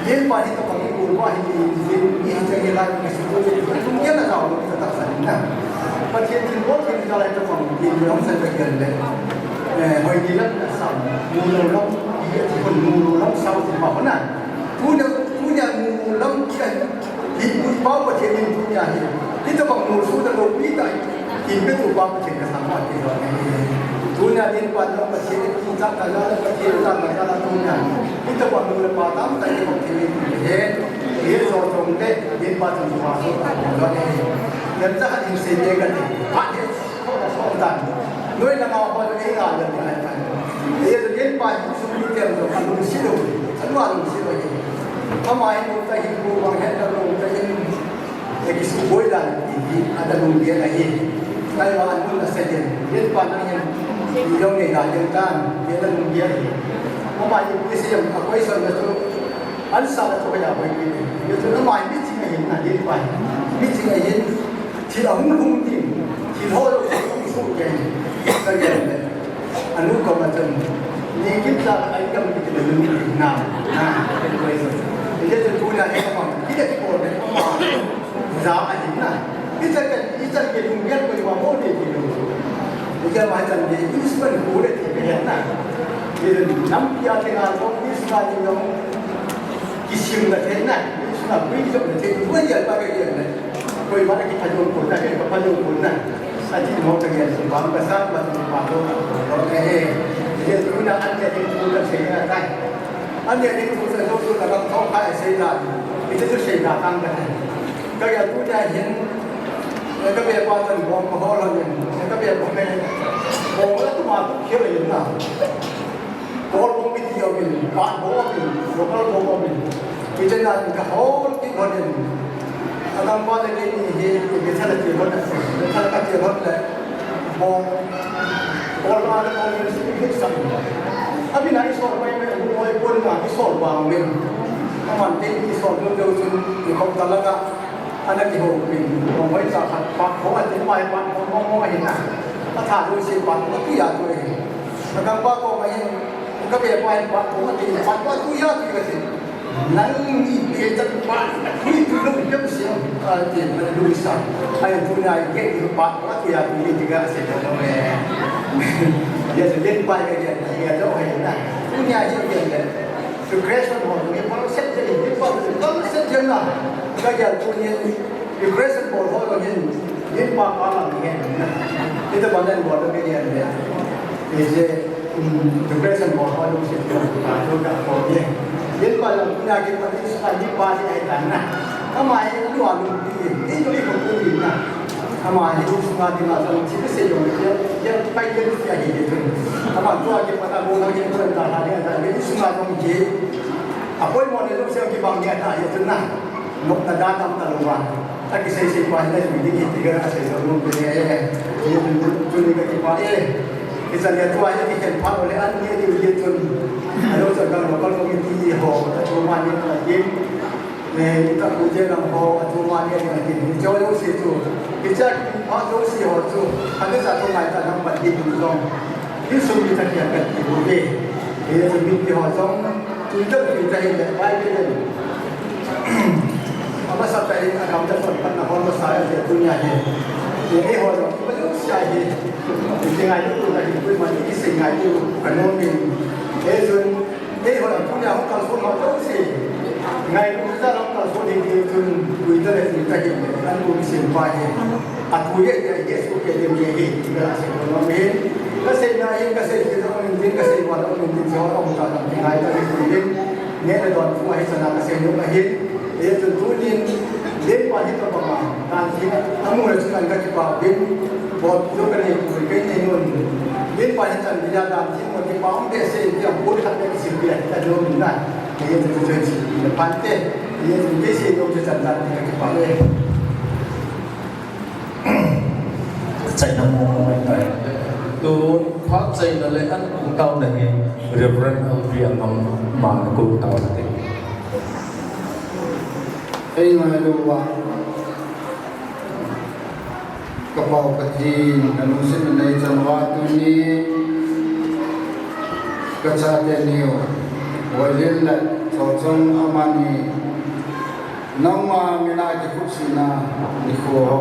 Yin pa hi tobang i gol pa hi, i, i, i, i, i, lai, i, si, i, i, i, tum, yin na, zau, i, ta, ta, sa, na. Pathen thingbol, thin, zau, lai, tobang, i, i, hong, sa, ta, yin, le. Eh, hoi, ni, lam, na, sa, mu, lo, lam, i, i, mu, lo, lam, sa, ti, pa, na. Tu, na, tu, na, mu, lo, lam, i, i, i, pa, Pathen, tu, na, hi. Hi, tobang, mu, su, ta, lo, i, ta, i, i, pe, tu, pa, Pathen, ka, sa, pa, ti, lo, i, i, tu, na, din, pa, lo, Pathen, Chaka la, Pathen chaka la, chaka la tuna. Ita pa nu le pa tam tai ko ti ni he. Ye so so le, ye pa tam pa so ta ko le. Ye ta ha ni se ye ka ni. Pa ye so so ta. Noi na ma pa ye na ye ta. Ye so ye pa su ni te so ka lu si lo. Sa lu lu si lo ye. Ama ye ta hi ko wa he ta lo ta ye. Eki su boi dan, eki ada lungbian ahi. Kai wa anun na sajen. Yen pa na yen. Yong ne da yen tan. Yen na lungbian ahi. Mama yen isi yang akoi son na tu. An sa na tu kaya boi ni. Yen tu na mai mi ching ahi na yen pa. Mi ching ahi. Ti la hung hung ti. Ti ho lo hung hung ke. Ka yen le. Anu ko ma chan. Ni kim sa ai kam ki le lu na. Na. Yen tu na he ma. Ki de ko ne. Ma. Za a hin na. Icha ka, icha ke lungbian ko wa mo de ke lu. Icha ma chan de, English man ko de ke na. Ye nam pia ke na ko, English ma ni no. Kisim na the na. English na bui jo na the, ko ya pa ke ya na. Ko ma ki pa jo ko na, ke pa jo ko na. Sa ji mo ka ya, ba ka sa, ba ka pa jo ko na. Ye tu na an ke ko ka se na tai. Ani a ding thu sa lo thu ka lam thong kha a sei dan. I te chu sei dan tang ka te. Ka ya tu nia hin, ka be pa tan bom ka hol han in, ka be pa me. Bom la tu ma tu khel in na. Bol bom mi ti a min, pa bom min, local bom min. I te na ka hol ti hol in. Adang pa le ke ni hi, ke thala ti hon, ke thala ka ti hon le, bong, bol ma le bong ni si ni sa. Abi na i sol pai me, bu oi pon ma, i sol ba me. Ka man te i sol lo lo sun, i kong ta la ka, ana ki ho pin, bong oi sa khat pa, ko a ti mai pa, ko mo mo hi na. Ka tha lo si pa, ko ti ya to e. Adang pa ko ma hin, ka be pa pa, ko ti pa, ko tu ya tu ka si. Nang ni pe chan pa, hui tu lo yam siam, a, ti na lu sa. Ai tu na ke ni pa, pa tu ya tu ni ti ga se lo lo e. Ya se len pa ya ya ya lo he na. Tu nia hi ya le. Tu Christian ho ni pa set je ni pa, pa set je na. Ka ya tu ni Depression bol ho lo hin, yin pa pa la ni hen. Ita pa len bol lo ke yen le. Ije, um, depression bol ho lo se lo ka lo ka ko ye. Yin pa la na ke pa ni sa ni pa ni ai ta na. Ama ye lu a lu ti, ni lu ko ku ni na. Ama ye lu su ma ti ma sa ti se yo ye, ye pa ye lu ya ye ye. Ama tu a ke pa ta bol lo ye ko ta ha ye ta ye su ma dong ye. A poi mo ne lu se ki bang ye ta ye tu na. Nopna dan tam ta lou va. A kisei sei pa hin a jui ding hi ti ga a sei lou nom pe e. Ni tu tu ni ka kipa e. Kisan ya tua hi kikhen pha lou le an ni diu ye tun. A lou sa gang local committee ho, a tu ma ni ka kim. Ne, ni ta ku je lang ho, a tu ma ni ka kim. Ni jo lou si tu. Kicha ki pha lou si ho tu. A ni sa tu ngai ta nam pat ki tu jong. Ni sum ni ta ki a ka ki bu ve. Ni tu mi ki ho jong. Tui ta tui ta hi le, Bible le. Ama sa ta hi, a kam ta son pan na hon ma sa ya tu nia hi. Ye ei ho lo, ba lo sia hi. Ti ngai lu ta hi, kui ma ni si ngai lu, ka no ni. Ei sun, ei ho tu nia ho ka so ma to si. Ngai lu ta lo ka so ni ni tun, tui ta le tui ta hi le, an lu ni sin pa hi. A tu ye ye ye su ke de mi ye hi, ti ka la se ko no mi. Ka sei na hi, ka sei ki no mi, ka sei wa no mi, ti jo no ta ta ngai ta ni. Neh le don pu ahi sana ka sei nom ahi. Hiche tun tunin, len pa hi tobang a, tan thina, amu le chun an ka kipa uvin, bol tu ka nei uvin, kei nei un. Len pa hi chan dia dan thin mo kipa um behseh in, tia bol khat beh kisil pia hi ta ding um in na. Ye tu tu tu le pante, ye tu ke se tu tu tan tan ke ke pa le. Chaina mo mo mai tai. Tu phat chaina le an kong tao na hi Reverend L P Angam ma na kong tao na te. Ei ngai lo wa. Ka Pau Pathen, ka lungset na nei chan uva tuni ka chate niu Hoilin le Chochong amani nangma mina kikhuhsina nikho ho,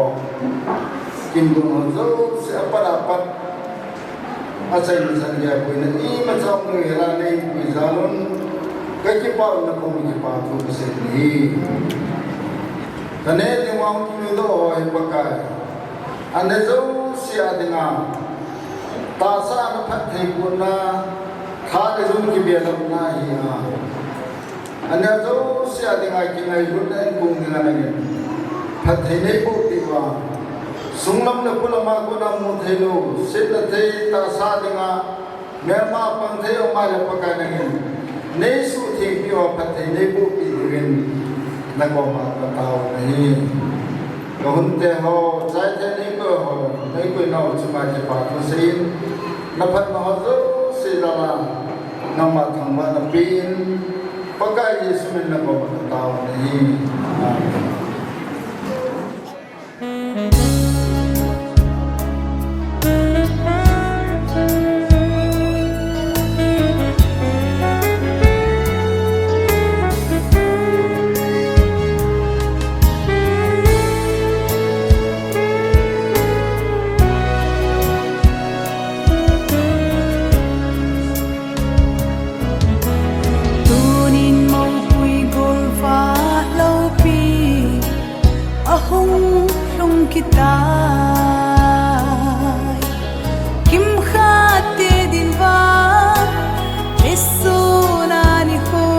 kin dun ho jouse apat apat achaina chan gei a puina imacha umlou hela nei pui jal un, ka kipah un, na koma kipa thu ka sei hi. Ka neh ding uva hung kimudoh ho hi Pakai, aneo jouse a dinga tahsa na phattheibohna, tha le jung kibelapna hi a, aneo jouse a dinga kingailutna in kong dinga nangin phatthei neiboh peh uva, sunglam le polam a kona mu theilou, setna thei tahsa dinga melma pang thei um a le Pakai nangin neisuhtheng peh uva phatthei neiboh peh diuvin na koma ka tao nahi. Ka hunte ho, chaite neikoi ho, neikoi nau chunga kipa thu seiyin, na phatna ho jouse jal a nangma thangvahna pen Pakai Jesu min na koma ka tao nahi. Amen. Tunin mopui golvah loupi ahung lhung kitai. Kimkhat te din vang, Jesu na nikho,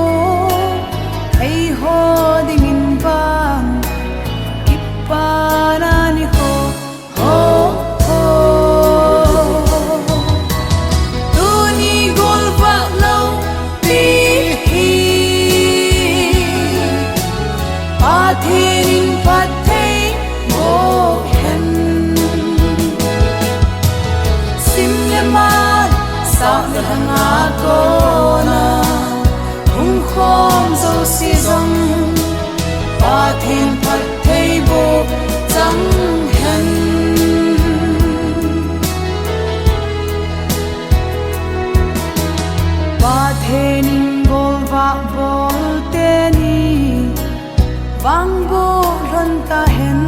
eiho dingin vang, kipana nikho. Ho, ho. Tuni golvah loupi hi Pathen in phattheiboh hen. Sim le mal, sap le lhang a kona hung khom jouse jong Pathen phattheiboh chang hen. Pathen in golvah bol teni vangboh lhon tahen.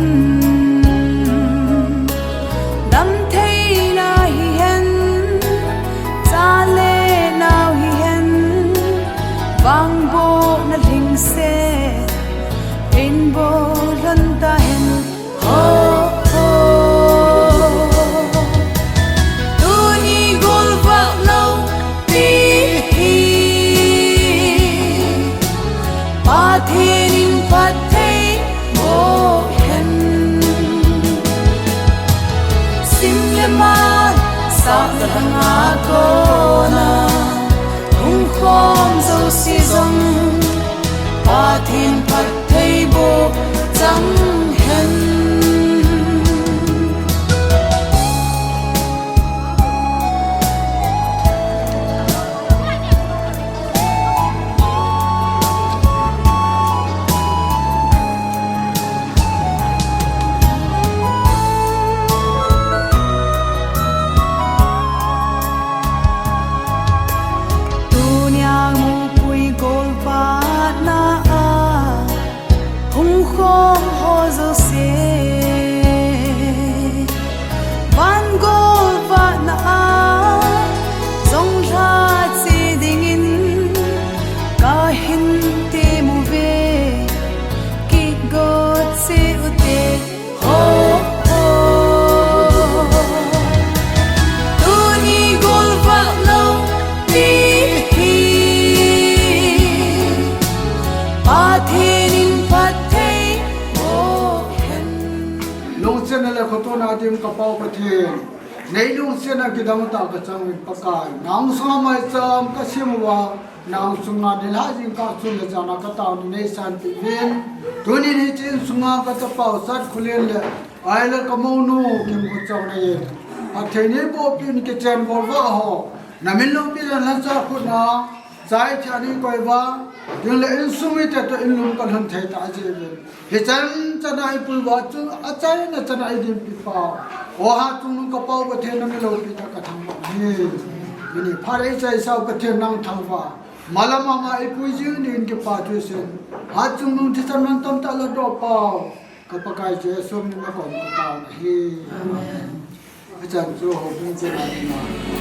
Damtheina hihen, cha le nao hihen, vangbohna lhingset in boh lhon tahen. Ho, ho. Tuni golvah loupi hi Pathen in phattheiboh hen. Sim le mal, sap le lhang a kona hung khom jouse jong Pathen phattheiboh chang hen. Tunia mopui golvahna a hung khom ho jouse, van golvahna a jong lha cheh dingin kahin temmu ve, kigot cheh ute. Ho, ho. Tuni golvah loupi hi Pathen in phattheiboh hen. Lungsetna le khotona dim ka Pau Pathen, Nei lungsetna kidang tah kachang uvin Pakai. Nang sunga maicham kasem uva, nang sunga nilhah jingkah sun le jan a katao ni nei sanpeh uvin. Tuni hiche in sunga kachapau Satkholen le, ahile kamounu Kimkhochong nei in, phatthei neiboh peh in kichen golvah ho, namin loupi le lhacha khut na chai thei a nei koi uva, tin le insung mite toh in lum kalhun thei tah jeh uvin. Hichan chan a ipui uva chu, achaina chan a idinpi pau, O Hatchungnung kapau Pathen, namin loupi tah kathangvah ahi. Tuni phat a ichaisau Pathen nang thangvah. Malam a ma ipui jing dingin kipathu seiyin. Hatchungnung thisan mantam tah ladoh pau, ka Pakai Jesu min a kon katao ahi. Achan chu houbung chena ding a